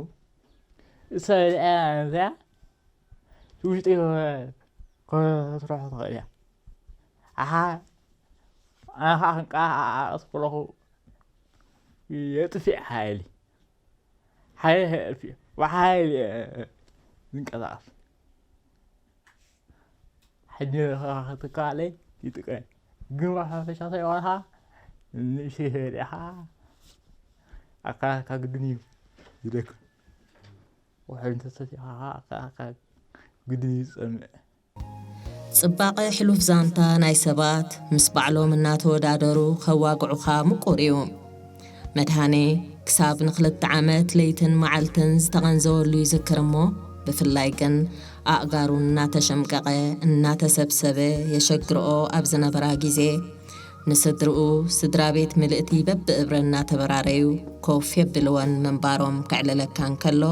እሳ በሊዐያ እዚኣ፣ ውሽጢ ከተትርሖ ትኽእል እያ። ኣሓ፣ ኣነ ኸዓ ክንቀሳቐስ ከለኹ የጥፊእ ሓይሊ። ሓይሊ ከየጥፍእ፣ ብሓይሊ እየ ዝንቀሳቐስ። ሕጂ ክትከኣለይ ይጥቀም። ግን ብሓፈሻ ተይዋልካ ንእሽተይ ተበሊዕካ ኣካላትካ ግድን እዩ ይደክም። ውሕድ እንተሰቲኻ ኣካላትካ ግድን እዩ ዝጸምእ። ጽባቐ ሕሉፍ ዛንታ ናይ ሰባት ምስ ባዕሎም እናተወዳደሩ ከዋግዑኻ ምቁር እዩ። መድሃኔ ክሳብ ንክልተ ዓመት ለይትን መዓልትን ዝተቐንዘወሉ ይዝክር እሞ፣ ብፍላይ ግን ኣእጋሩ እናተሸምቀቐ፣ እናተሰብሰበ የሸግርኦ ኣብ ዝነበራ ግዜ፣ ንስድርኡ፣ ስድራ ቤት ምልእቲ በብእብረ እናተበራረዩ ኮፍ የብልወን ምንባሮም ከዕልለካ እንከሎ፣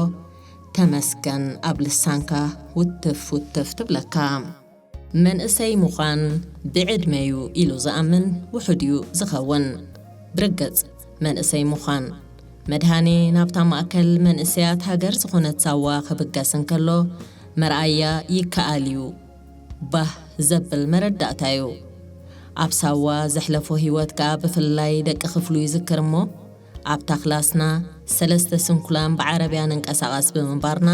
ተመስገን ኣብ ልሳንካ ውትፍ ውትፍ ትብለካ። መንእሰይ ምዃን ብዕድመ'ዩ ኢሉ ዝኣምን ውሑድ'ዩ ዝኸውን። ብርግጽ፣ መንእሰይ ምዃን። መድሃኔ ናብታ ማእከል መንእሰያት ሃገር ዝኾነት ሳዋ ክብገስ እንከሎ፣ መርኣያ ይከኣል'ዩ ባህ ዘብል መረዳእታ'ዩ። ኣብ ሳዋ ዘሕለፎ ህይወት ከኣ ብፍላይ ደቂ ክፍሉ ይዝክር እሞ፣ ኣብታ ክላስና ሰለስተ ስንኩላን ብዓረብያ ንንቀሳቐስ ብምንባርና፣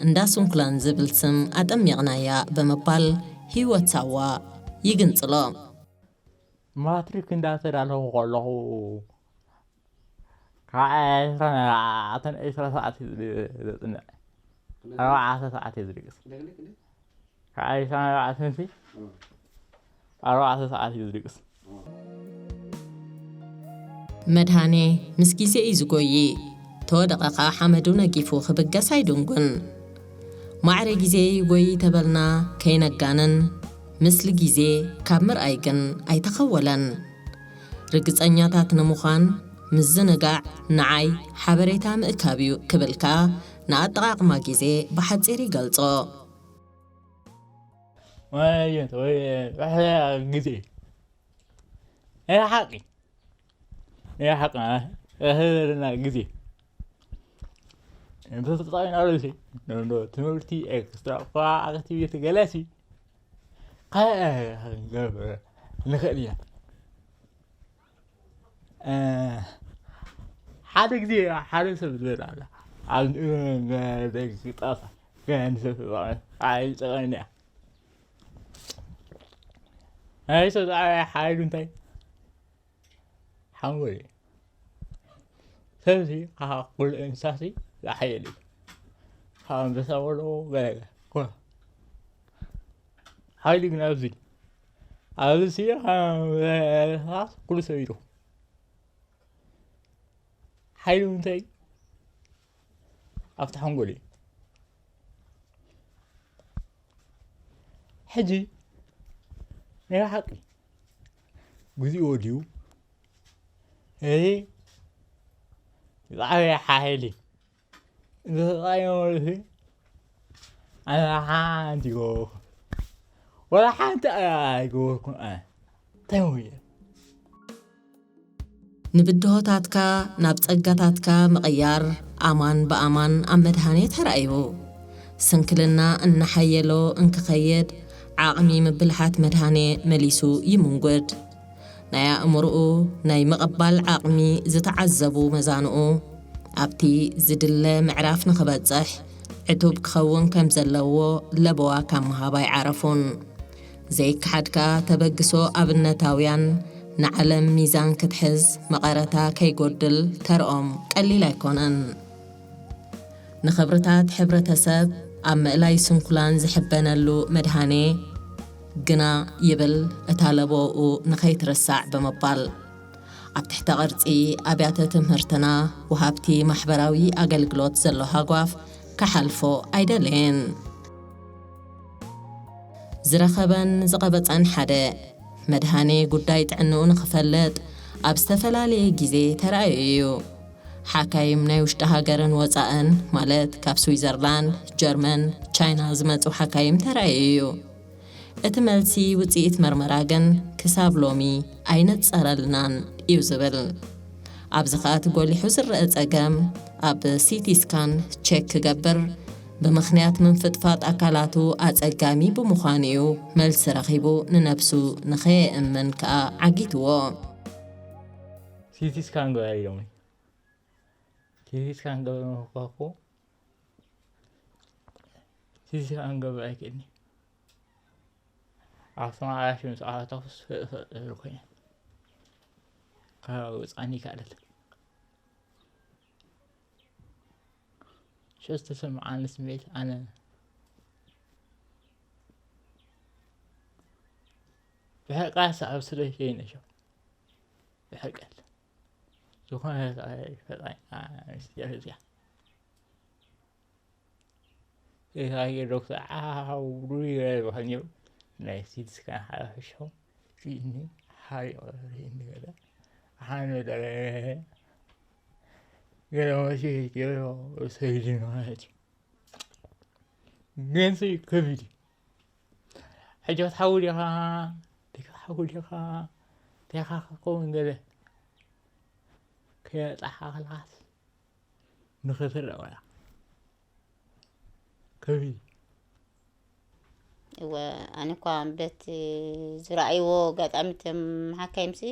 እንዳ ስንኩላን ዝብል ስም ኣጠሚቕናያ ብምባል ህይወት ሳዋ ይግንጽሎ። ማትሪክ እንዳተዳለኹ ከለኹ፣ ካብ ዕስራን ኣርባዕተን ዕስራ ሰዓት እዩ ዘጽንዕ። ኣርባዕተ ሰዓት እዩ ዝድቅስ። ካብ ዕስራን ኣርባዕተን ሲ፣ ኣርባዕተ ሰዓት እዩ ዝድቅስ። መድሃኔ ምስ ግዜ እዩ ዝጎዪ። ተወደቐ ከኣ ሓመዱ ነጊፉ ክብገስ ኣይድንጉን። ማዕረ ግዜ ይጎዪ ተበልና ከይነጋንን፣ ምስሊ ግዜ ካብ ምርኣይ ግን ኣይተኸወለን። ርግጸኛታት ንምዃን፣ ምዝንጋዕ ንዓይ ሓበሬታ ምእካብ እዩ ክብል ከኣ ንኣጠቓቕማ ግዜ ብሓጺር ይገልጾ። ወይ፣ ወይ፣ ወይ፣ ግዜ። እያ ሓቂ። እያ ሓቂ። እህ፣ ዘለና ግዜ። እንተተጠቒምናሉ ሲ፣ ኖ፣ ኖ፣ ትምህርቲ፣ ኤክስትራ፣ እኳ ኣክቲቪቲ ገለ ሲ፣ ከ-፣ ክንገብር ንኽእል ኢና። እ፣ ሓደ ግዜ ሓደ ሰብ ዝበል ኣሎ። ኣብ ደቂ ጣፋ፣ ገንዘብ ተጠቒመ፣ ኣይጠቐምን እያ። ናይ ሰብ ዝዓበየ ሓይሉ እንታይ? ሓንጎል እዩ። ሰብሲ ካብ ኩሉ እንስሳሲ ዝሓየለ እዩ። ካብ ኣንበሳ በሎ ገለ ገለ። ኩሉ ሓይሉ ግን ኣብዚ። ኣብዚ ካብ እንስሳስ ኩሉ ሰብ ይረኽቦ። ሓይሉ እንታይ? ኣብቲ ሓንጎል እዩ። ሕጂ ናይ ሓቂ ግዜኡ ወዲኡ፣ እዚ ዝዓበየ ሓይሊ ዝተጠቐመሉ፣ ኣነ ሓንቲ ይገበርኩ፣ ወላ ሓንቲ ኣይገበርኩን። ኣነ እንታይ ወየ? ንብድሆታትካ ናብ ጸጋታትካ ምቕያር ኣማን ብኣማን ኣብ መድሃኔ ተራእዩ። ስንክልና እናሓየሎ እንክኸይድ፣ ዓቕሚ ምብልሓት መድሃኔ መሊሱ ይምንጉድ። ናይ ኣእምሮኡ ናይ ምቕባል ዓቕሚ ዝተዓዘቡ መዛንኡ፣ ኣብቲ ዝድለ ምዕራፍ ንኽበጽሕ ዕቱብ ክኸውን ከም ዘለዎ ለበዋ ካብ ምሃብ ኣይዓረፉን። ዘይከሓድካ ተበግሶ ኣብነታውያን ንዓለም ሚዛን ክትሕዝ መቐረታ ከይጎድል ተርኦም ቀሊል ኣይኮነን። ንኽብርታት ሕብረተሰብ ኣብ ምእላይ ስንኩላን ዝሕበነሉ መድሃኔ ግና ይብል እታ ለበዋኡ ንኸይትርሳዕ ብምባል፣ ኣብ ትሕተ ቅርጺ ኣብያተ ትምህርትና ወሃብቲ ማሕበራዊ ኣገልግሎት ዘሎ ሃጓፍ ክሓልፎ ኣይደለየን። ዝረኸበን ዝቐበጸን ሓደ፣ መድሃኔ ጉዳይ ጥዕንኡ ንኽፈልጥ ኣብ ዝተፈላለየ ግዜ ተራእዩ እዩ። ሓካይም ናይ ውሽጢ ሃገርን ወጻእን፣ ማለት ካብ ስዊዘርላንድ፣ ጀርመን፣ ቻይና ዝመጹ ሓካይም ተራእዩ እዩ። እቲ መልሲ ውጽኢት መርመራ ግን ክሳብ ሎሚ ኣይነጸረልናን እዩ ዝብል። ኣብዚ ከኣ እቲ ጎሊሑ ዝረአ ጸገም፣ ኣብ ሲቲ ስካን ቸክ ክገብር ብምኽንያት ምንፍጥፋጥ ኣካላቱ ኣጸጋሚ ብምዃኑ እዩ መልሲ ረኺቡ፣ ንነብሱ ንኸየእምን ከኣ ዓጊትዎ። ሲቲ ስካን ገበረ ኢሎምኒ። ሲቲ ስካን ገበረ መኳኮ። ሲቲ ስካን ገበረ ኣይክእልኒ። ኣስመራ ሽምፅኣ ተኹስ ፍእፍእ ዝብል ኮይነ ካብ ውፃኒ ይካለል። ሸስ ተሰምዓኒ ስሜት ኣነ ብሕቃ ሰኣብ ስለ ሸይነሾ ብሕቀል ዝኾነ ፈጣሪ ምስጢር እዚኣ። ጌታዬ ዶክተር ዓውዱ ይበል በኸልዮ ናይ ሲቲ ስካን ሓላፊ ሸው ሲድኒ ሓሪቑ ርእኒ ገለ ሓነ ደረ ገለ መሲ ሄድዮ ሰይድኒ ማለት እዩ። ግን ሲ ከቢድ እዩ። ሕጂ ክትሓዊ ዲኻ ደይክትሓዊ ዲኻ እንታይ ኢኻ ክትከውን ገለ ከየጣሓኽልኻስ ንኽትረአ ወላ ከቢድ እወ ኣነ እኳ በቲ ዝረኣይዎ ኣጋጣሚ እቶም ሓካይምሲ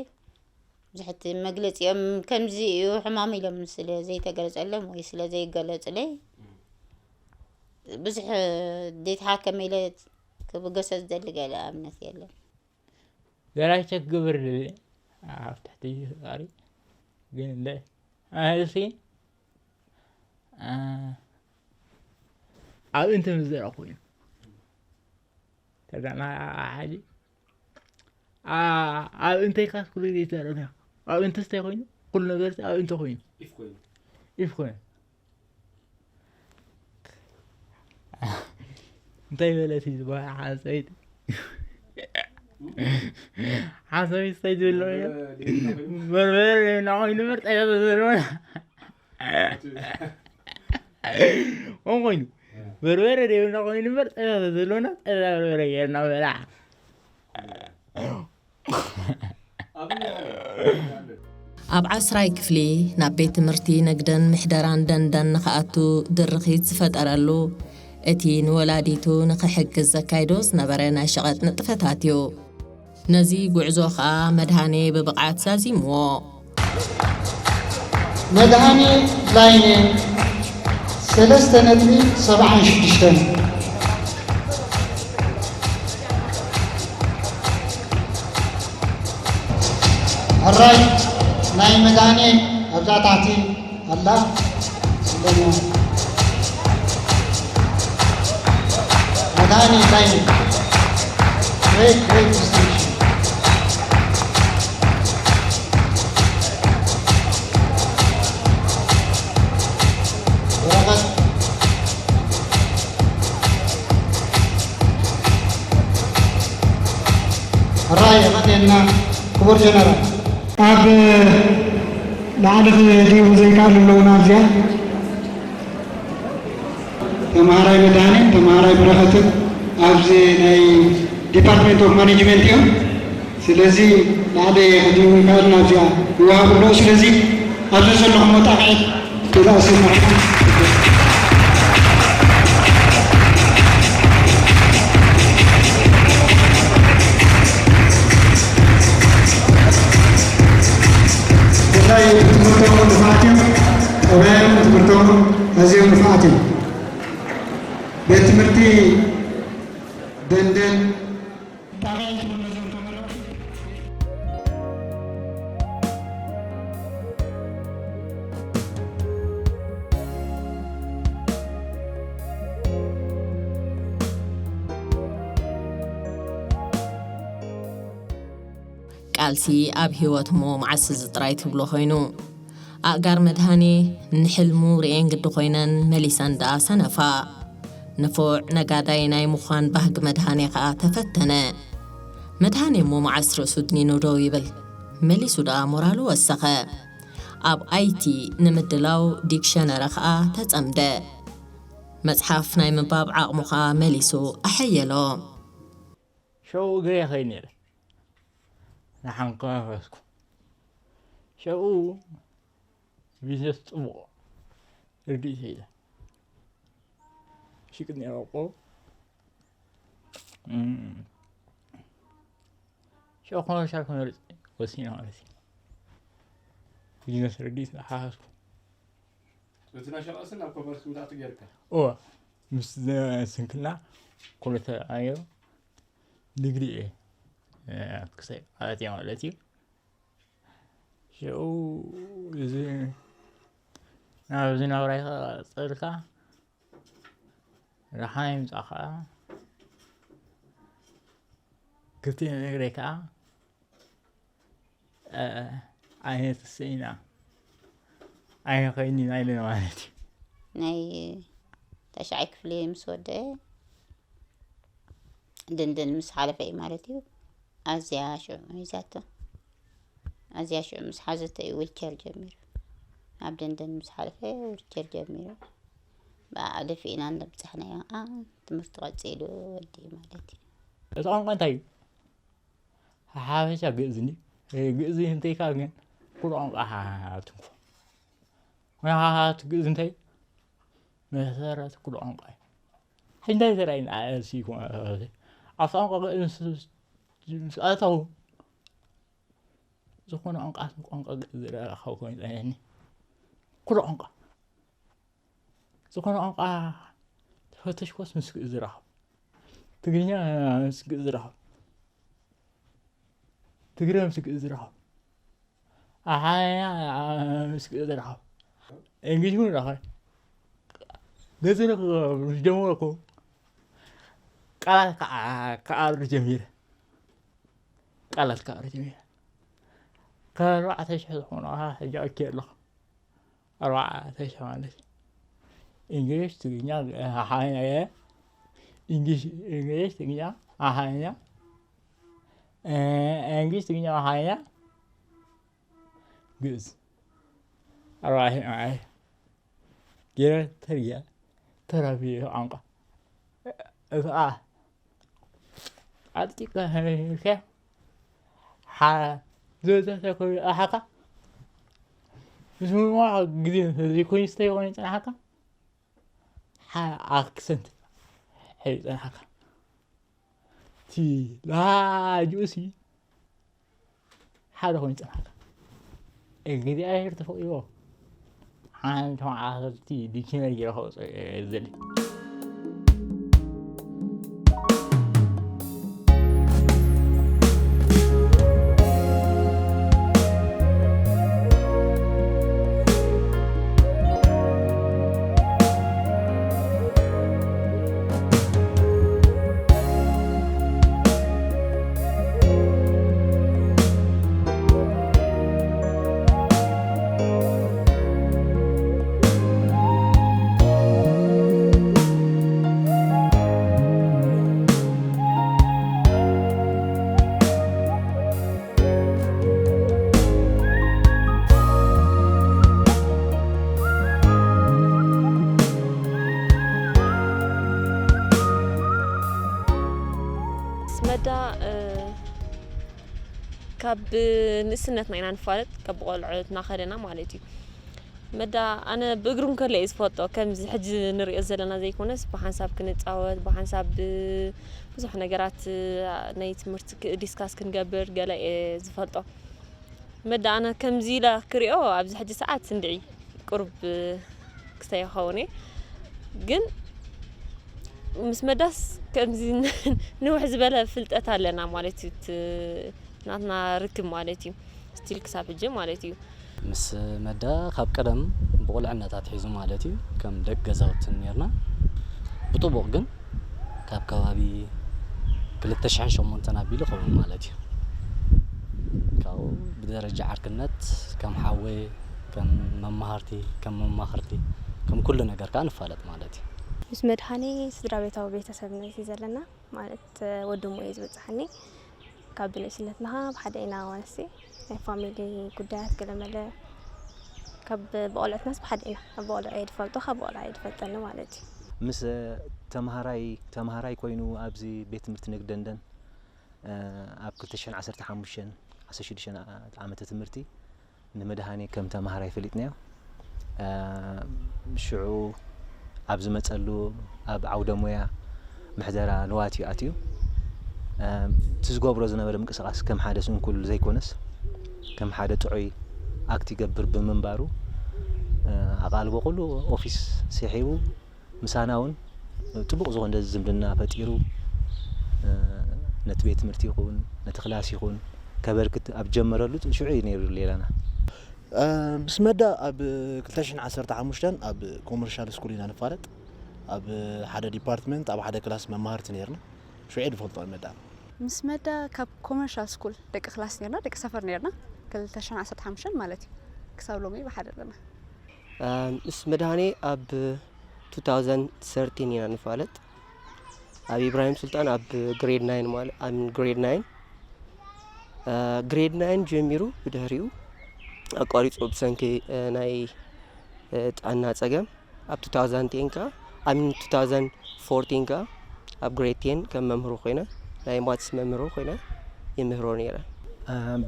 ብዙሕቲ መግለፂኦም ከምዚ እዩ ሕማሙ ኢሎም ስለ ዘይተገለፀሎም ወይ ስለ ዘይገለፁለይ ብዙሕ ዘይተሓከመ ኢለ ክብገሶ ዝደሊ ገለ ኣብነት የለን። ገራይ ቸክ ግብር ድል ኣብ ትሕቲ ፈጣሪ ግን እንደ ኣህልሲ ኣብ እንተ ምዘራ ኮይኑ ተዳና ሓጂ ኣብ እንተ ኢልካ ኩሉ ዘይተረዳ ኣብ እንተ ስታይ ኮይኑ ኩሉ ነገር ኣብ እንተ ኮይኑ ኢፍ ኮይኑ እንታይ በለት እዩ ዝበሃል ሓንሰበይቲ ሓንሰበይቲ እንታይ ዝብል በርበረ ናኾይኑ ምርጥ ዘለና ኦም ኮይኑ በርበረ ደብና ኮይኑ እምበር ፀባ ዘለና ፀባ በርበረ ጌርና በላ። ኣብ ዓስራይ ክፍሊ ናብ ቤት ትምህርቲ ንግድን ምሕደራን ደንደን ንኽኣቱ ድርኺት ዝፈጠረሉ እቲ ንወላዲቱ ንኽሕግዝ ዘካይዶ ዝነበረ ናይ ሸቐጥ ንጥፈታት እዩ። ነዚ ጉዕዞ ኸኣ መድሃኔ ብብቕዓት ዛዚምዎ። መድሃኔ ላይነ ሰለስተ ነጥቢ ሰብዓን ሽዱሽተን። ሕራይ ናይ መድሃኔ ኣብዛ ታሕቲ ኣላ። ስለና መድሃኔ ላይነ great great distinction። ወረቐት ሕራይ የቐንየልና ክቡር ጀነራል። ኣብ ላዕሊ ክድይቡ ዘይከኣሉ ኣለዉ ናብዚኣ ተምሃራይ መድሃኔን ተምሃራይ በረኸትን ኣብዚ ናይ ዲፓርትመንት ኦፍ ማኔጅመንት እዮም። ስለዚ ላዕሊ ክድይቡ ይከኣሉ ናብዚኣ ይወሃቡ ኣለዉ። ስለዚ ኣብዚ ዘለኹም ወጣቕዒ ተላእሱ መርሓ ብፍላይ ትምህርቶም ንፉዓት እዮም። ጠባዮም ትምህርቶም ኣዝዮም ንፉዓት እዮም። ቤት ትምህርቲ ደንደን ጣብያ ይትብል ነዞም ተመረቕቲ ቃልሲ ኣብ ህይወት እሞ መዓስ እዚ ጥራይ ትብሎ ኮይኑ። ኣእጋር መድሃኔ ንሕልሙ ርእየን ግዲ ኮይነን መሊሰን ደኣ ሰነፋ። ንፉዕ ነጋዳይ ናይ ምዃን ባህጊ መድሃኔ ከኣ ተፈተነ። መድሃኔ እሞ መዓስ ርእሱ ድኒኑ ደው ይብል? መሊሱ ደኣ ሞራሉ ወሰኸ። ኣብ ኣይቲ ንምድላው ዲክሸነሪ ኸኣ ተጸምደ። መጽሓፍ ናይ ምንባብ ዓቕሙ ኸኣ መሊሱ ኣሐየሎ። ሸው እግሬ ኸይ ነይረ ንሓንኳ ፈስኩ ሸው ቢዝነስ ጽቡቕ ርድኢት ኢለ ሽቅጥ ነይረ ቆ ሸው ኮመርሻል ክመርጽ ወሲነ ማለት እዩ። ቢዝነስ ርድኢት ሓሃዝኩ። በቲ ናይ ሸቐስን ናብ ኮመርስ ምትኣቱ ጌርካ እወ ምስ ስንክልና ኮለተ ኣዮ ዲግሪ እየ ክሳይ ኣትየ ማለት እዩ። ሽዑ እዚ ናብዚ ናብራይ ክቐፅል ከዓ ረሓይ ምፃ ከዓ ክልቲኡ እግረይ ከዓ ዓይነት ስኢና ኣይንኸይድን ኢና ኢለና ማለት እዩ። ናይ ተሽዓይ ክፍሊ ምስ ወደአ ደንደን ምስ ሓለፈ እዩ ማለት እዩ። ኣዝያ ሽዑ ሒዛቶ። ኣዝያ ሽዑ ምስ ሓዘቶ እዩ ዊልቸር ጀሚሩ። ኣብ ደንደን ምስ ሓለፈ ዊልቸር ጀሚሩ። ብኣ ደፊእና እንዳብጻሕናዮ ከዓ ትምህርቲ ቀጺሉ ወዲ ማለት እዩ። እቲ ቋንቋ እንታይ እዩ? ሓበሻ ግእዝ እንዲ ግእዝ እንተይካ ግን ኩሉ ቋንቋ ትንኮ። ምክንያቱ ግእዝ እንታይ መሰረት ኩሉ ቋንቋ እዩ። ሕጂ እንታይ ተራእዩና ኣእሲኩም ኣብቲ ቋንቋ ግእዝ ምስ ኣተው ዝኾነ ቋንቋ ቋንቋ ግእዝ ዝረኸብ ኮይኑ ጸኒሕኒ። ኩሉ ቋንቋ ዝኾነ ቋንቋ ተፈተሽኮስ ምስ ግእዝ ዝረኸብ ትግርኛ ምስ ግእዝ ዝረኸብ ትግረ ምስ ግእዝ ዝረኸብ ኣሓያ ምስ ግእዝ ዝረኸብ እንግሊዝ እውን ረኸብ ገዝነ ምስ ጀመርኩ ቃላት ክዓርር ጀሚረ። ቃላት ክዓርር ጀሚረ። ከኣርባዕተ ሽሕ ዝኾኑ ከዓ ሕጂ ኣኪየ ኣለኹ። ኣርባዕተ ሽሕ ማለት እዩ። እንግሊሽ፣ ትግርኛ፣ ኣሓርኛ፣ እንግሊሽ፣ እንግሊሽ፣ ትግርኛ፣ ኣሓርኛ፣ እንግሊሽ፣ ትግርኛ፣ ኣሓርኛ፣ ግእዝ ኣርባዕተ ሽሕ ማለት እዩ። ገይረ ተርያ ተራፊ ቋንቋ እታ ኣጥቂካ ሄድካ ሓ ዘተተኮ ኣሓካ ምስ ምንዋ ግዜ ዘይኮይን ዝተይኮነ ይጸናሓካ ሓ ኣክሰንት ሕዩ ይጸናሓካ እቲ ላጅኡሲ ሓደ ኮይኑ ይጸናሓካ እግዚኣብሔር ተፈቂዎ ሓንቲ መዓልቲ ዲክሽነሪ ገይረ ከውፅኦ እየ ዝደሊ። ስመዳ ካብ ንእስነትና ኢና ንፋለጥ ካብ ቆልዑትና ከለና ማለት እዩ። መዳ ኣነ ብእግሩ እንከሎ እየ ዝፈልጦ ከምዚ ሕጂ ንሪኦ ዘለና ዘይኮነስ ብሓንሳብ ክንፃወት ብሓንሳብ ብዙሕ ነገራት ናይ ትምህርቲ ዲስካስ ክንገብር ገለ እየ ዝፈልጦ። መዳ ኣነ ከምዚ ኢለ ክሪኦ ኣብዚ ሕጂ ሰዓት እንድዒ ቁሩብ ክስታይ ይኸውን እየ ግን ምስ መዳስ ከምዚ ንውሕ ዝበለ ፍልጠት ኣለና ማለት እዩ ናትና ርክብ ማለት እዩ ስቲል ክሳብ ሕጂ ማለት እዩ። ምስ መዳ ካብ ቀደም ብቑልዕነት ኣትሒዙ ማለት እዩ ከም ደቂ ገዛውቲ ኔርና ብጥቡቕ ግን ካብ ከባቢ ክልተ ሽሕን ሸሞንተን ኣቢሉ ይኸውን ማለት እዩ። ካብኡ ብደረጃ ዓርክነት ከም ሓወይ ከም መማህርቲ ከም መማኽርቲ ከም ኩሉ ነገር ከዓ ንፋለጥ ማለት እዩ። ምስ መድሃኔ ስድራ ቤታዊ ቤተሰብ ነዚ ዘለና ማለት ወዲ እሞ እዩ ዝበፅሓኒ። ካብ ብንእስነትና ብሓደ ኢና ዋንሲ ናይ ፋሚሊ ጉዳያት ገለመለ ካብ ብቆልዕትናስ ብሓደ ኢና። ኣብ ቆልዑ እየ ዝፈልጦ፣ ካብ ቆልዓ እየ ዝፈልጠኒ ማለት እዩ። ምስ ተምሃራይ ተምሃራይ ኮይኑ ኣብዚ ቤት ትምህርቲ ንግደንደን ኣብ ክልተ ሽሕን ዓሰርተ ሓሙሽተን ዓሰርተ ሽዱሽተ ዓመተ ትምህርቲ ንመድሃኔ ከም ተምሃራይ ፈሊጥናዮ። ሽዑ ኣብ ዝመጸሉ ኣብ ዓውደ ሞያ ምሕደራ ንዋት እዩ ኣትዩ። እቲ ዝገብሮ ዝነበረ ምንቅስቃስ ከም ሓደ ስንኩል ዘይኮነስ ከም ሓደ ጥዑይ ኣክት ይገብር ብምንባሩ ኣቓልቦ ኩሉ ኦፊስ ስሒቡ ምሳና እውን ጥቡቕ ዝኾነ ዝምድና ፈጢሩ ነቲ ቤት ትምህርቲ ይኹን ነቲ ክላስ ይኹን ከበርክት ኣብ ጀመረሉ ሽዑ እዩ ነይሩ ሌላና። ምስ መዳ ኣብ ክልተ ሽሕን ዓሰርተ ሓሙሽተን ኣብ ኮመርሻል ስኩል ኢና ንፋለጥ። ኣብ ሓደ ዲፓርትመንት ኣብ ሓደ ክላስ መማህርቲ ነርና። ሽዑ እየ ዝፈልጦ መዳ። ምስ መዳ ካብ ኮመርሻል ስኩል ደቂ ክላስ ነርና፣ ደቂ ሰፈር ነርና። ክልተ ሽሕን ዓሰርተ ሓሙሽተን ማለት እዩ። ክሳብ ሎሚ ብሓደ ኣለና። ምስ መድሃኔ ኣብ two thousand thirteen ኢና ንፋለጥ። ኣብ ኢብራሂም ሱልጣን ኣብ ግሬድ ናይን ማለት ኣብ ግሬድ ናይን ግሬድ ናይን ጀሚሩ ብድሕሪኡ ኣቋሪፁ ብሰንኪ ናይ ጥዕና ፀገም ኣብ two thousand ten ከ ኣብ two thousand fourteen ከ ኣብ ግሬድ ten ከም መምህሩ ኮይነ ናይ ማትስ መምህሩ ኮይነ ይምህሮ ነይረ።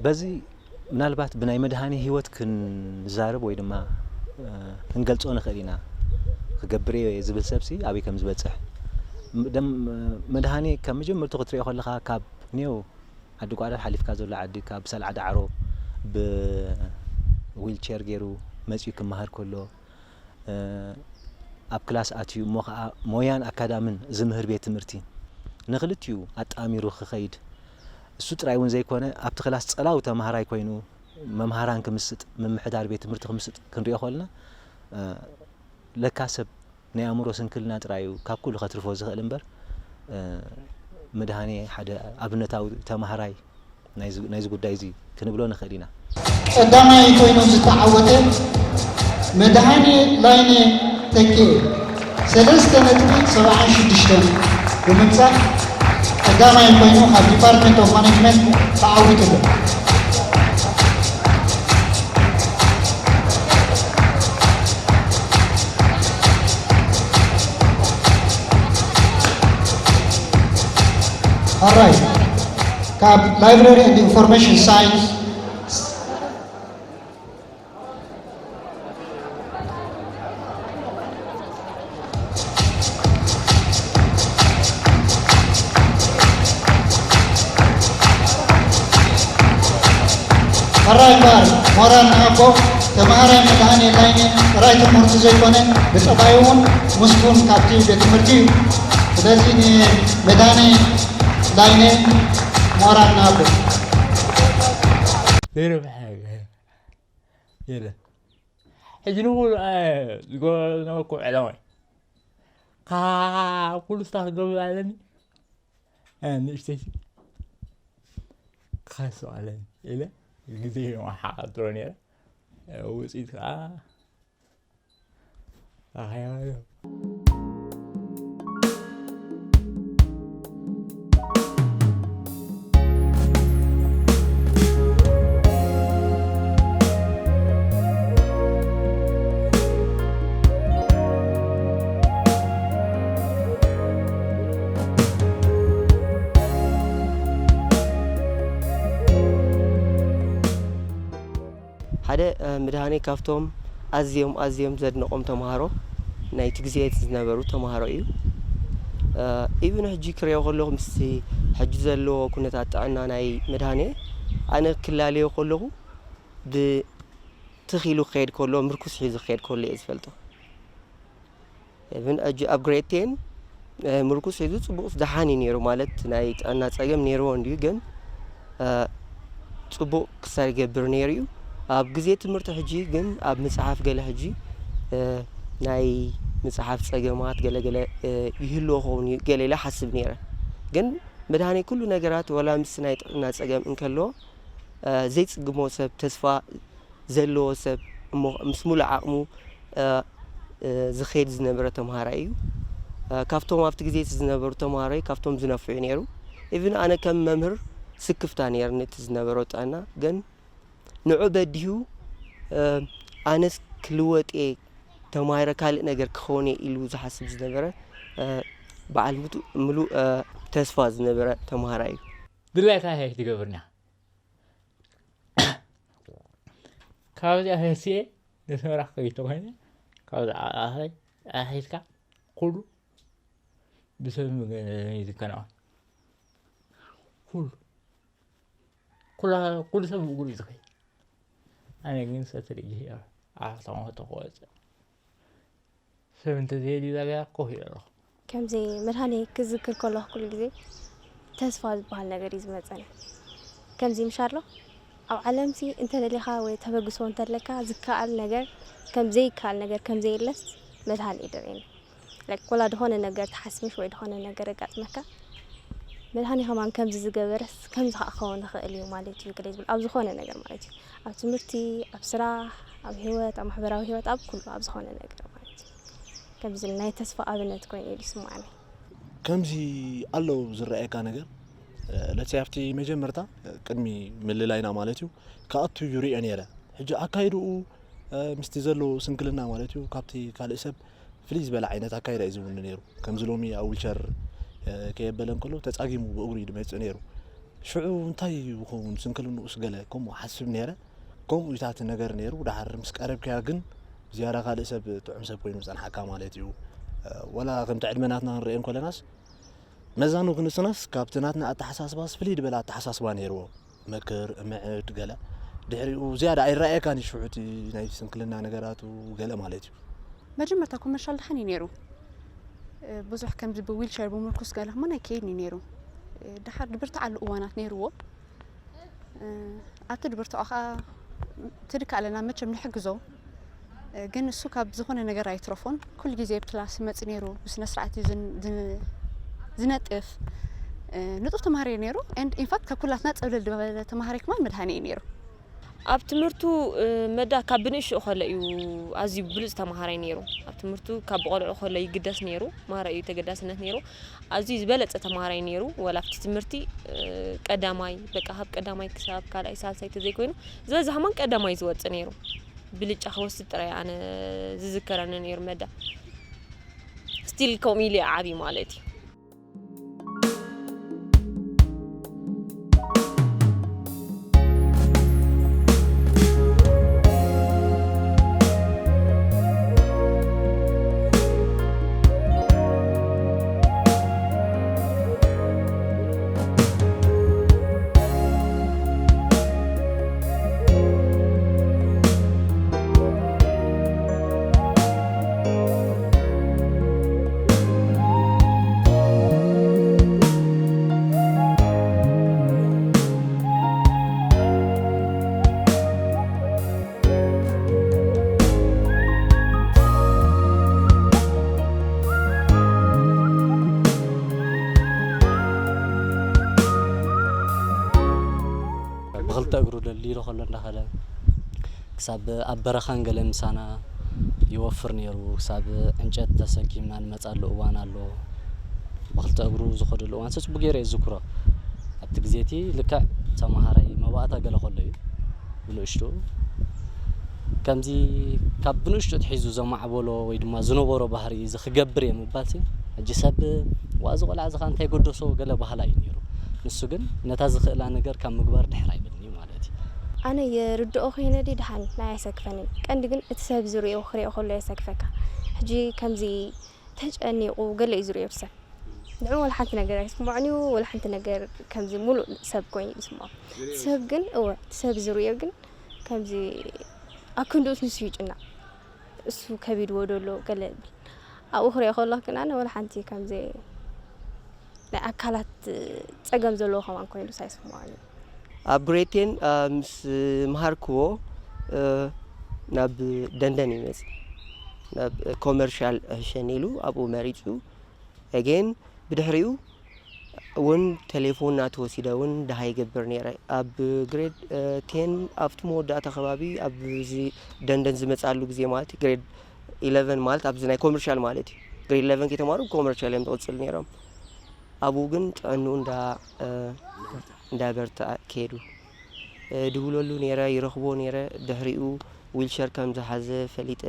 በዚ ምናልባት ብናይ መድሃኔ ህይወት ክንዛረብ ወይ ድማ ክንገልጾ ንኽእል ኢና። ክገብር እየ ዝብል ሰብሲ ኣበይ ከም ዝበጽሕ። ደም መድሃኔ ካብ መጀመርቱ ክትሪኦ ከለኻ ካብ ኔው ዓዲ ጓዕዳድ ሓሊፍካ ዘሎ ዓዲ ካብ ሰልዓ ዳዕሮ ብዊልቸር ገይሩ መጺኡ ክመሃር ከሎ ኣብ ክላስ ኣትዩ እሞ ኸዓ ሞያን ኣካዳምን ዝምህር ቤት ትምህርቲ ንኽልቲኡ ኣጣሚሩ ክኸይድ እሱ ጥራይ እውን ዘይኮነ ኣብቲ ክላስ ጸላዊ ተምሃራይ ኮይኑ መምሃራን ክምስጥ ምምሕዳር ቤት ትምህርቲ ክምስጥ ክንሪኦ ከለና ለካ ሰብ ናይ ኣእምሮ ስንክልና ጥራይ እዩ ካብ ኩሉ ከትርፎ ዝኽእል እምበር መድሃኔ ሓደ ኣብነታዊ ተምሃራይ ናይዚ ጉዳይ እዚ ክንብሎ ንኽእል ኢና። ቀዳማይ ኮይኑ ዝተዓወተ መድሃኔ ላይነ ተኬ ሰለስተ ነጥቢ ሰብዓን ሽዱሽተን ብምምፃእ ቀዳማይ ኮይኑ ካብ ዲፓርትመንት ኦፍ ማኔጅመንት ተዓዊቱ ኣሎ። ኣራይ ካብ library and information science ሕራይ እምበኣር ሞራል ንኣቦ ተምሃራይ መድሃኔ ላይነ ጥራይ ትምህርቱ ዘይኮነ ብጠባዩ እውን ምስጉን ካብቲ ቤት ትምህርቲ እዩ። ስለዚ ንመድሃኔ ላይነ ሞራል ንኣቦ። ዘይረብሐ የለ ሕጂ ንኩሉ ዝነበርኩ ዕላማይ ካብ ኩሉ ስታፍ ገብር ኣለኒ ንእሽተይ ክኸስቕ ኣለኒ ኢለ ግዜ መሓጥሮ ነይረ። ውፅኢት ከዓ ኣኸያባዮ ሓደ ምድሃኔ ካብቶም ኣዝዮም ኣዝዮም ዘድንቖም ተምሃሮ ናይቲ ግዜ ዝነበሩ ተምሃሮ እዩ። ኢቭን ሕጂ ክሪኦ ከለኹ ምስቲ ሕጂ ዘለዎ ኩነታት ጥዕና ናይ ምድሃኔ ኣነ ክላለዮ ከለኹ ብትኽ ኢሉ ክኸይድ ከሎ ምርኩስ ሒዙ ክኸይድ ከሎ እየ ዝፈልጦ። ኢቭን ሕጂ ኣብ ግሬድ ቴን ምርኩስ ሒዙ ፅቡቕ ደሓን እዩ ነይሩ ማለት ናይ ጥዕና ፀገም ነይርዎ እንድዩ ግን ፅቡቕ ክሳብ ይገብር ነይሩ እዩ። ኣብ ግዜ ትምህርቲ ሕጂ ግን ኣብ ምፅሓፍ ገለ ሕጂ ናይ ምፅሓፍ ፀገማት ገለገለ ይህልዎ ኸውን እዩ ገለ ኢለ ሓስብ ነይረ። ግን መድሃኔ ኩሉ ነገራት ወላ ምስ ናይ ጥዕና ፀገም እንከሎ ዘይፅግሞ ሰብ ተስፋ ዘለዎ ሰብ እሞ ምስ ሙሉእ ዓቕሙ ዝኸይድ ዝነበረ ተምሃራይ እዩ። ካብቶም ኣብቲ ግዜ እቲ ዝነበሩ ተምሃራይ ካብቶም ዝነፍዑ ነይሩ። ኢቭን ኣነ ከም መምህር ስክፍታ ነይርኒ እቲ ዝነበሮ ጥዕና። ግን ንዑ በዲሁ፣ እ፣ ኣነስ ክልወጥ እየ፣ ተማሂረ ካልእ ነገር ክኸውን እየ ኢሉ ዝሓስብ ዝነበረ፣ እ፣ በዓል ምቱ-፣ ምሉእ፣ እ፣ ተስፋ ዝነበረ ተምሃራይ እዩ። ድላይካ እንታይ ትገብርና? ካብዚኣ ተሲኤ ንስመራ ክኸይድ ተኾይነ፣ ካብዚ ዓቕዓኸይ ኣሒዝካ ኩሉ ብሰብ መገ-፣ ይከናወን። ኩሉ፣ ኩላ-፣ ኩሉ ሰብ ብእግሩ እዩ ዝኸይድ። ኣነ ግን ሰትር እየ፣ ዓርታሞ ተቆጸ። ሰብ እንተዘየድዩ ዛጋ ኮፍ ኢለ ኣለኹ። ከምዚ መድሃኔ ክዝክር ከለኹ ኩሉ ግዜ ተስፋ ዝበሃል ነገር እዩ ዝመጸኒ። ከምዚ ምሽ ኣሎ፣ ኣብ ዓለምሲ እንተደሊኻ ወይ ተበግሶ እንተለካ ዝከኣል ነገር፣ ከም ዘይከኣል ነገር ከም ዘየለስ መድሃኔ እዩ ደርእየኒ። ላይክ፣ ወላ ዝኾነ ነገር ትሓስብ ምሽ ወይ ዝኾነ ነገር የጋጥመካ፣ መድሃኔ ከማን ከምዚ ዝገበረስ ከምዚ ኸኣ ክኸውን ይኽእል እዩ ማለት እዩ፣ ገለ ዝብል ኣብ ዝኾነ ነገር ማለት እዩ። ኣብ ትምህርቲ፣ ኣብ ስራሕ፣ ኣብ ህይወት፣ ኣብ ማሕበራዊ ህይወት፣ ኣብ ኩሉ፣ ኣብ ዝኾነ ነገር ማለት እዩ። ከምዚ ናይ ተስፋ ኣብነት ኮይኑ እዩ ዝስምዓኒ። ከምዚ ኣሎ ዝረኣየካ ነገር፣ እ፣ let's say ኣብቲ መጀመርታ፣ እ፣ ቅድሚ ምልላይና ማለት እዩ፣ ክኣቱ ይርእዮ ነይረ። ሕጂ ኣካይድኡ፣ እ፣ ምስቲ ዘሎ ስንክልና ማለት እዩ፣ ካብቲ ካልእ ሰብ ፍልይ ዝበለ ዓይነት ኣካይዳ እዩ ዝውኒ ነይሩ። ከምዚ ሎሚ ኣብ ዊልቸር፣ እ፣ ከየበለ እንከሎ ተጻጊሙ ብእግሩ እዩ ዝመጽእ ነይሩ። ሽዑ እንታይ ይኸውን ስንክልንኡስ ገለ ከምኡ ሓስብ ነይረ። ከምኡ ኢታት ነገር ነይሩ። ደሓር ምስ ቀረብካዮ ግን ዝያዳ ካልእ ሰብ ጥዑም ሰብ ኮይኑ ዝጸንሓካ ማለት እዩ። እ፣ ወላ ከምቲ ዕድመ ናትና ክንርእዮ እንከለናስ መዛኑ ክንስናስ ካብቲ ናትና ኣተሓሳስባስ ፍልይ ዝበለ ኣተሓሳስባ ነይርዎ። መክር፣ እምዕድ፣ ገለ። ድሕሪኡ ዝያዳ ኣይረኣየካን እዩ ሽዑ እቲ ናይ ስንክልና ነገራቱ ገለ ማለት እዩ። መጀመርታ ኮመርሻል ደሓን እዩ ነይሩ። እ፣ ብዙሕ ከምዚ ብዊልቸር ብምርኩስ ገለ ከማን ኣይከይድን እዩ ነይሩ። እ፣ ደሓር ድብርትዓሉ እዋናት ነይርዎ። እ፣ ኣብቲ ድብርትዖ ኸኣ ትድካ ኣለና መቸም ንሕግዞ። እ፣ ግን እሱ ካብ ዝኾነ ነገር ኣይትረፎን። ኩሉ ግዜ ኣብ ክላስ ይመጽእ ነይሩ፣ ብስነ ስርዓት እዩ ዝን-፣ ዝን-፣ ዝነጥፍ። እ፣ ንጡፍ ተምሃራይ እዩ ነይሩ። And in fact ካብ ኩላትና ጸብለል ዝበለ ተምሃራይ ከማን መድሃኔ እዩ ነይሩ። ኣብ ትምህርቱ፣ እ፣ መዳ ካብ ብንእሽኡ ከሎ እዩ ኣዝዩ ብሉጽ ተምሃራይ ነይሩ። ኣብ ትምህርቱ ካብ ብቆልዑ ከሎ ይግደስ ነይሩ፣ ማራ እዩ ተገዳስነት ነይሩ። ኣዝዩ ዝበለጸ ተምሃራይ ነይሩ። ወላ ኣብቲ ትምህርቲ፣ እ፣ ቀዳማይ፣ በቃ ካብ ቀዳማይ ክሳብ ካልኣይ ሳልሳይ ተዘይኮይኑ ዝበዝሕ ከማን ቀዳማይ ዝወጽእ ነይሩ። ብልጫ ክወስድ ጥራይ ኣነ ዝዝከረኒ ነይሩ መዳ። ስቲል ከምኡ ኢሉ ይዓብይ ማለት እዩ። ብኽልተ እግሩ ደልዲሉ ከሎ እንዳኸደ ክሳብ ኣብ በረኻን ገለ ምሳና ይወፍር ነይሩ። ክሳብ ዕንጨት ተሰኪምና ንመጻሉ እዋን ኣሎ። ብኽልተ እግሩ ዝኸደሉ እዋን ሰ ጽቡቅ ገይረ እየ ዝዝክሮ። ኣብቲ ግዜ እቲ ልክዕ ተመሃራይ መባእታ ገለ ከሎ እዩ ብንእሽቱ። ከምዚ ካብ ብንእሽቱ ኣትሒዙ ዘማዕበሎ ወይ ድማ ዝነበሮ ባህሪ እዚ ክገብር እየ ምባል ሲ፣ ሕጂ ሰብ "ዋ፣ እዚ ቆልዓ እዚ ኸኣ እንታይ ገደሶ?" ገለ በሃላይ እዩ ነይሩ። ንሱ ግን ነታ ዝኽእላ ነገር ካብ ምግባር ድሕር ኣይብልን እዩ ማለት እዩ። ኣነ የርድኦ ኸይነ ድዩ ደሓን ናይ ኣየሰክፈንን። ቀንዲ ግን እቲ ሰብ ዝርእዮ ክርእዮ ከሎ የሰክፈካ። ሕጂ ከምዚ ተጨኒቑ ገለ እዩ ዝርእዮ እቲ ሰብ። ንዕኡ ወላ ሓንቲ ነገር ኣይስምዖን እዩ፣ ወላ ሓንቲ ነገር ከምዚ ሙሉእ ሰብ ኮይኑ እዩ ዝስምዖ። እቲ ሰብ ግን፣ እወ፣ እቲ ሰብ ዝርእዮ ግን ከምዚ ኣብ ክንድኡስ ንሱ ይጭነቕ። እሱ ከቢድዎ ዶ ኣሎ ገለ ይብል። ኣብኡ ክርእዮ ከለኹ ግን ኣነ ወላ ሓንቲ ከምዚ ናይ ኣካላት ጸገም ዘለዎ ከማን ኮይኑ ኣይስምዖን እዩ። ኣብ ግሬድ ቴን፣ አ፣ ምስ መሃርክዎ፣ እ፣ ናብ ደንደን ይመጽእ። ናብ ኮመርሻል ሕሸኒ ኢሉ ኣብኡ መሪጹ። ኣጌን ብድሕሪኡ እውን ቴሌፎን እናተወሲደ እውን ደሃ ይገብር ነይረ። ኣብ ግሬድ፣ እ፣ ቴን ኣብቲ መወዳእታ ከባቢ ኣብዚ ደንደን ዝመጽኣሉ ግዜ ማለት እዩ፣ ግሬድ ኢለቨን ማለት ኣብዚ ናይ ኮመርሻል ማለት እዩ። ግሬድ ኢለቨን ከይተማሩ ኮመርሻል እዮም ዝቕጽሉ ነይሮም። ኣብኡ ግን ጥዕንኡ እንዳ፣ እ፣ እንዳበርትዐ ከይዱ። ድውለሉ ነይረ፣ ይረኽቦ ነይረ። ድሕሪኡ ዊልቸር ከም ዝሓዘ ፈሊጠ፣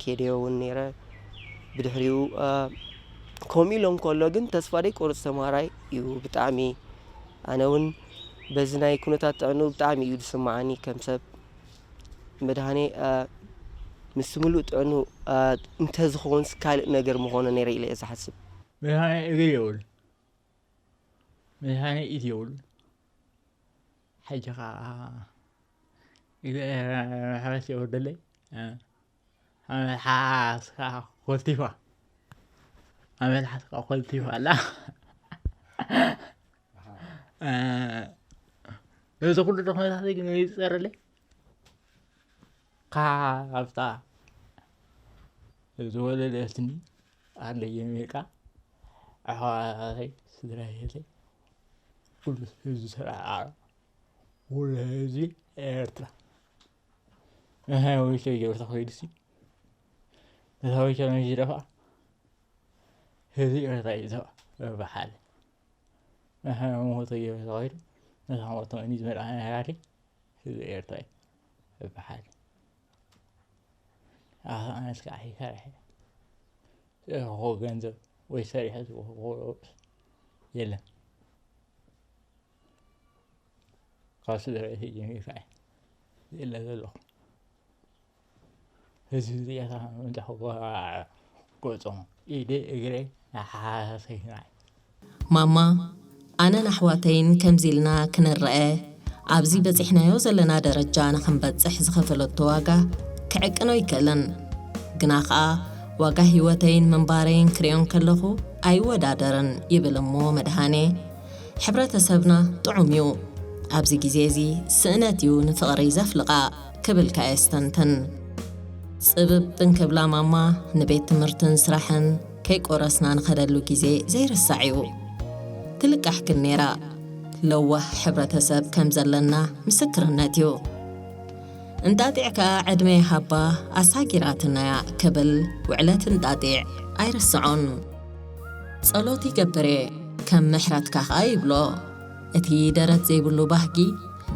ከይደዮ እውን ነይረ። ብድሕሪኡ ከምኡ ኢሎም ከሎ ግን ተስፋ ደይ ቆርፅ ተምሃራይ እዩ ብጣዕሚ። ኣነ እውን በዚ ናይ ኩነታት ጥዕኑ ብጣዕሚ እዩ ዝስማዓኒ ከም ሰብ። መድሃኔ ምስ ምሉእ ጥዕኑ እንተዝኾንስ ካልእ ነገር ምኾነ ነይረ ኢለ እየ ዝሓስብ። መድሃኔ እግሪ የብሉ፣ መድሃኔ ኢድ የብሉ። ሕጂ ኸዓ ኢለ ሕረስ የወርደለይ። ኣመልሓስካ ኮልቲፋ፣ ኣመልሓስካ ኮልቲፋ ኣላ። እዚ ኩሉ ድኽመታተይ ግን ይጸረለይ። ካብታ ዝወለደትኒ ኣደይ ኣሜሪካ፣ ኣሕዋተይ፣ ስድራ ቤተይ፣ ኩሉ ህዝቢ ስርዓ ዓረብ፣ ኩሉ ህዝቢ ኤርትራ። ንሃወይቶ ገብርታ ኮይዱሲ፣ ነታ ወይቶ ነዚ ደፋ፣ ህዝቢ ኤርትራ እዩ ዝደፋ፣ ብሓደ። ንሃወይቶ ገብርታ ኮይኑ፣ ነታ ሞቶ እኒ ዝመርዓ ናይ ሃገሪ፣ ህዝቢ ኤርትራ እዩ ብሓደ። ኣታ ኣነስ ከዓ ይሰርሐ፣ ዝረኸቦ ገንዘብ ወይ ሰሪሐ ዝረኸቦ ለውጢ የለን። ካብ ስድራ ቤተይ ጀሚርካ እየ ዝእለ ዘለኹ። ህዝቢ እዚኣታ እንዳኹ ገጾም ኢደይ እግረይ ናሓሰይናይ። ማማ፣ ኣነን ኣሕዋተይን ከምዚ ኢልና ክንረአ፣ ኣብዚ በጺሕናዮ ዘለና ደረጃ ንኽንበጽሕ ዝኸፈለቶ ዋጋ ክዕቅኖ ኣይክእልን። ግና ኸኣ ዋጋ ህይወተይን ምንባረይን ክርእዮ እንከለኹ ኣይወዳደርን ይብል እሞ መድሃኔ፣ ሕብረተሰብና ጥዑም እዩ። ኣብዚ ግዜ እዚ ስእነት እዩ ንፍቕሪ ዘፍልቓ ክብል ከኣ የስተንትን። ጽብብ እንክብላ ማማ ንቤት ትምህርትን ስራሕን ከይቆረስና ንኸደሉ ግዜ ዘይርሳዕ እዩ። ትልቃሕ ግን ነይራ። ለዋህ ሕብረተሰብ ከም ዘለና ምስክርነት እዩ። እንጣጢዕ ከኣ ዕድመ ይሃባ ኣሳጊራትናያ ክብል ውዕለት እንጣጢዕ ኣይርስዖን። ጸሎት ይገብር እየ ከም ምሕረትካ ከኣ ይብሎ። እቲ ደረት ዘይብሉ ባህጊ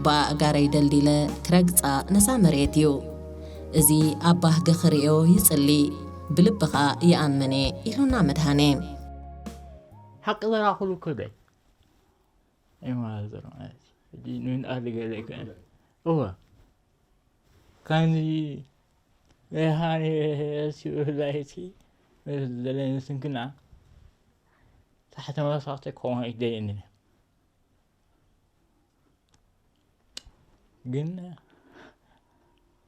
ብኣእጋረይ ደልዲለ ክረግጻ ነዛ መሬት እዩ። እዚ ኣብ ባህጊ ክርእዮ ይጽሊ፣ ብልቢ ከኣ ይኣምን እየ ኢሉና መድሃኔ። ሓቂ ዘራኽሉ ክብለይ። እይ ማለት ነው። ሕጂ ንንኣሊ ገለ ይከኣል። እወ። ከምዚ ብርሃን የስብላይቲ ዘለኒ ስንክና ታሕተ መሳኽቲ ክኸውን ኣይደልየኒ። ግን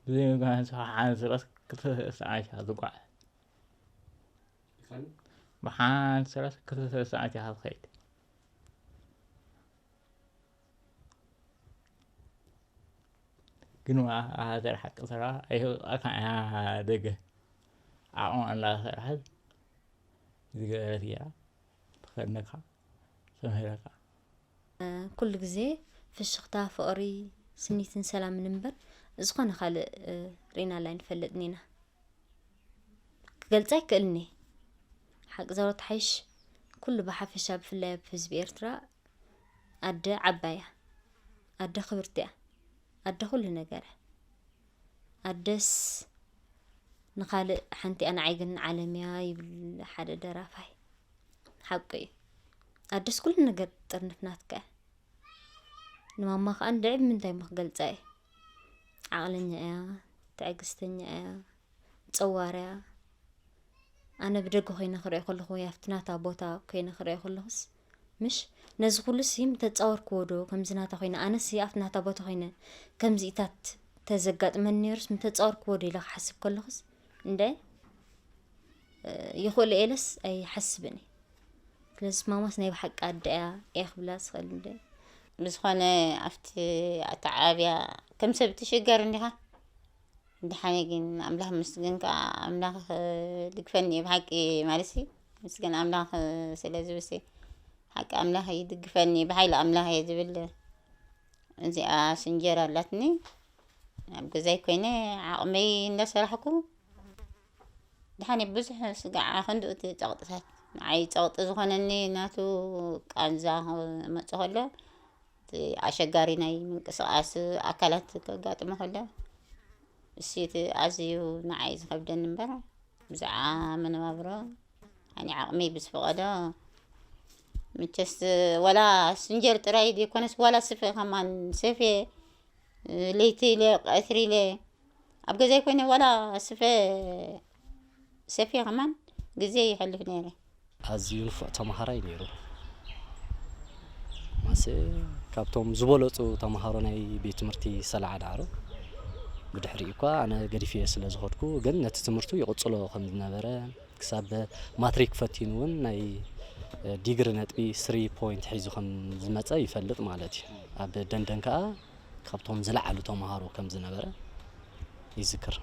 ብዘይ ምክንያት ሓንስረስ ክልተ ሰዓት እያ ትጓዓዝ። ብሓንስረስ ክልተ ሰዓት እያ ትኸይድ። ግን ዋ-፣ ኣሃዘር ሓቂ ስራ ኣይወጻእካ እያ ደገ። ዓቕማ እንዳሰርሐት ዝገበረት ጌራ ትኸድነካ፣ ተምህረካ። ኩሉ ግዜ ፍሽኽታ፣ ፍቕሪ፣ ስኒትን ሰላምን እምበር ዝኾነ ካልእ፣ እ፣ ርኢናላ ኣይንፈልጥን ኢና። ክገልጻ ኣይክእልን እየ። ሓቂ ዘረባ ተሓይሽ ኩሉ ብሓፈሻ ብፍላይ ኣብ ህዝቢ ኤርትራ ኣደ ዓባይ እያ። ኣደ ክብርቲ እያ። ኣደ ኩሉ ነገር እያ። ኣደስ ንኻልእ ሓንቲ እያ፣ ንዓይ ግን ዓለም እያ ይብል ሓደ ደራፋይ። ሓቁ እዩ። ኣደስ ኩሉ ነገር ጥርንፍ ናትካ እያ። ንማማ ከኣ እንድዒ ብምንታይ እሞ ክገልጻ እየ? ዓቕለኛ እያ፣ ትዕግስተኛ እያ፣ ጸዋር እያ። ኣነ ብደገ ኮይነ ክሪኦ ከለኹ ወይ ኣብቲ ናታ ቦታ ኮይነ ክሪኦ ከለኹስ፣ ምሽ ነዚ ኩሉሲ ምተጻወርክዎ ዶ ከምዚ ናታ ኮይነ፣ ኣነሲ ኣብቲ ናታ ቦታ ኮይነ ከምዚኢታት ተዘጋጥመኒ ነይሩስ ምተጻወርክዎ ዶ ኢለ ክሓስብ ከለኹስ፣ እንደ ይኽእሎ ኢለስ ኣይሓስብን እየ። ስለዚ ማማስ ናይ ብሓቂ ኣደ እያ እየ ክብላ ዝኽእል እንደ። ብዝኾነ ኣብቲ ኣተዓባብያ ከም ሰብ ትሽገር እንዲኻ። ድሓነ ግን ኣምላኽ ምስግን ከኣ ኣምላኽ፣ እ፣ ድግፈኒ እየ ብሓቂ ማለትሲ፣ ምስግን ኣምላኽ፣ እ፣ ስለ ዝብሲ ሓቂ ኣምላኽ ይድግፈኒ፣ ብሓይሊ ኣምላኽ እየ ዝብል። እዚኣ ስንጀር ኣላትኒ። ኣብ ገዛይ ኮይነ ዓቕመይ እንዳሰራሕኩ፣ ድሓነ ብዙሕ ስጋዕ ክንድኡ እቲ ጸቕጥታት ንዓይ ጸቕጢ ዝኾነኒ ናቱ ቃንዛ ክመጽእ ከሎ፣ እቲ ኣሸጋሪ ናይ ምንቅስቓስ ኣካላት ከጋጥሞ ከሎ፣ እሱ እቲ ኣዝዩ ንዓይ ዝኸብደኒ እምበር፣ ብዛዕባ መነባብሮ ኣነ ዓቕመይ ብዝፈቐዶ፣ መቸስ፣ ዋላ ስንጀር ጥራይ ዘይኮነስ፣ ዋላ ስፈ ከማን ሰፍየ፣ ለይቲ ኢለ፣ ቀትሪ ኢለ፣ ኣብ ገዛይ ኮይነ ዋላ ስፈ ሰፍየ ከማን ግዜ ይሕልፍ ነይረ። ኣዝዩ ንፉዕ ተማሃራይ ነይሩ። ማሰ ካብቶም ዝበለጹ ተማሃሮ ናይ ቤት ትምህርቲ ሰላዓ ዳዕሮ። ብድሕሪኡ እኳ ኣነ ገዲፈዮ ስለ ዝኸድኩ፣ ግን ነቲ ትምህርቱ ይቕጽሎ ከም ዝነበረ፣ ክሳብ ማትሪክ ፈቲኑ እውን ናይ ዲግሪ ነጥቢ ስሪ ፖይንት ሒዙ ከም ዝመጸ ይፈልጥ ማለት እዩ። ኣብ ደንደን ከኣ ካብቶም ዝለዓሉ ተማሃሮ ከም ዝነበረ ይዝክር።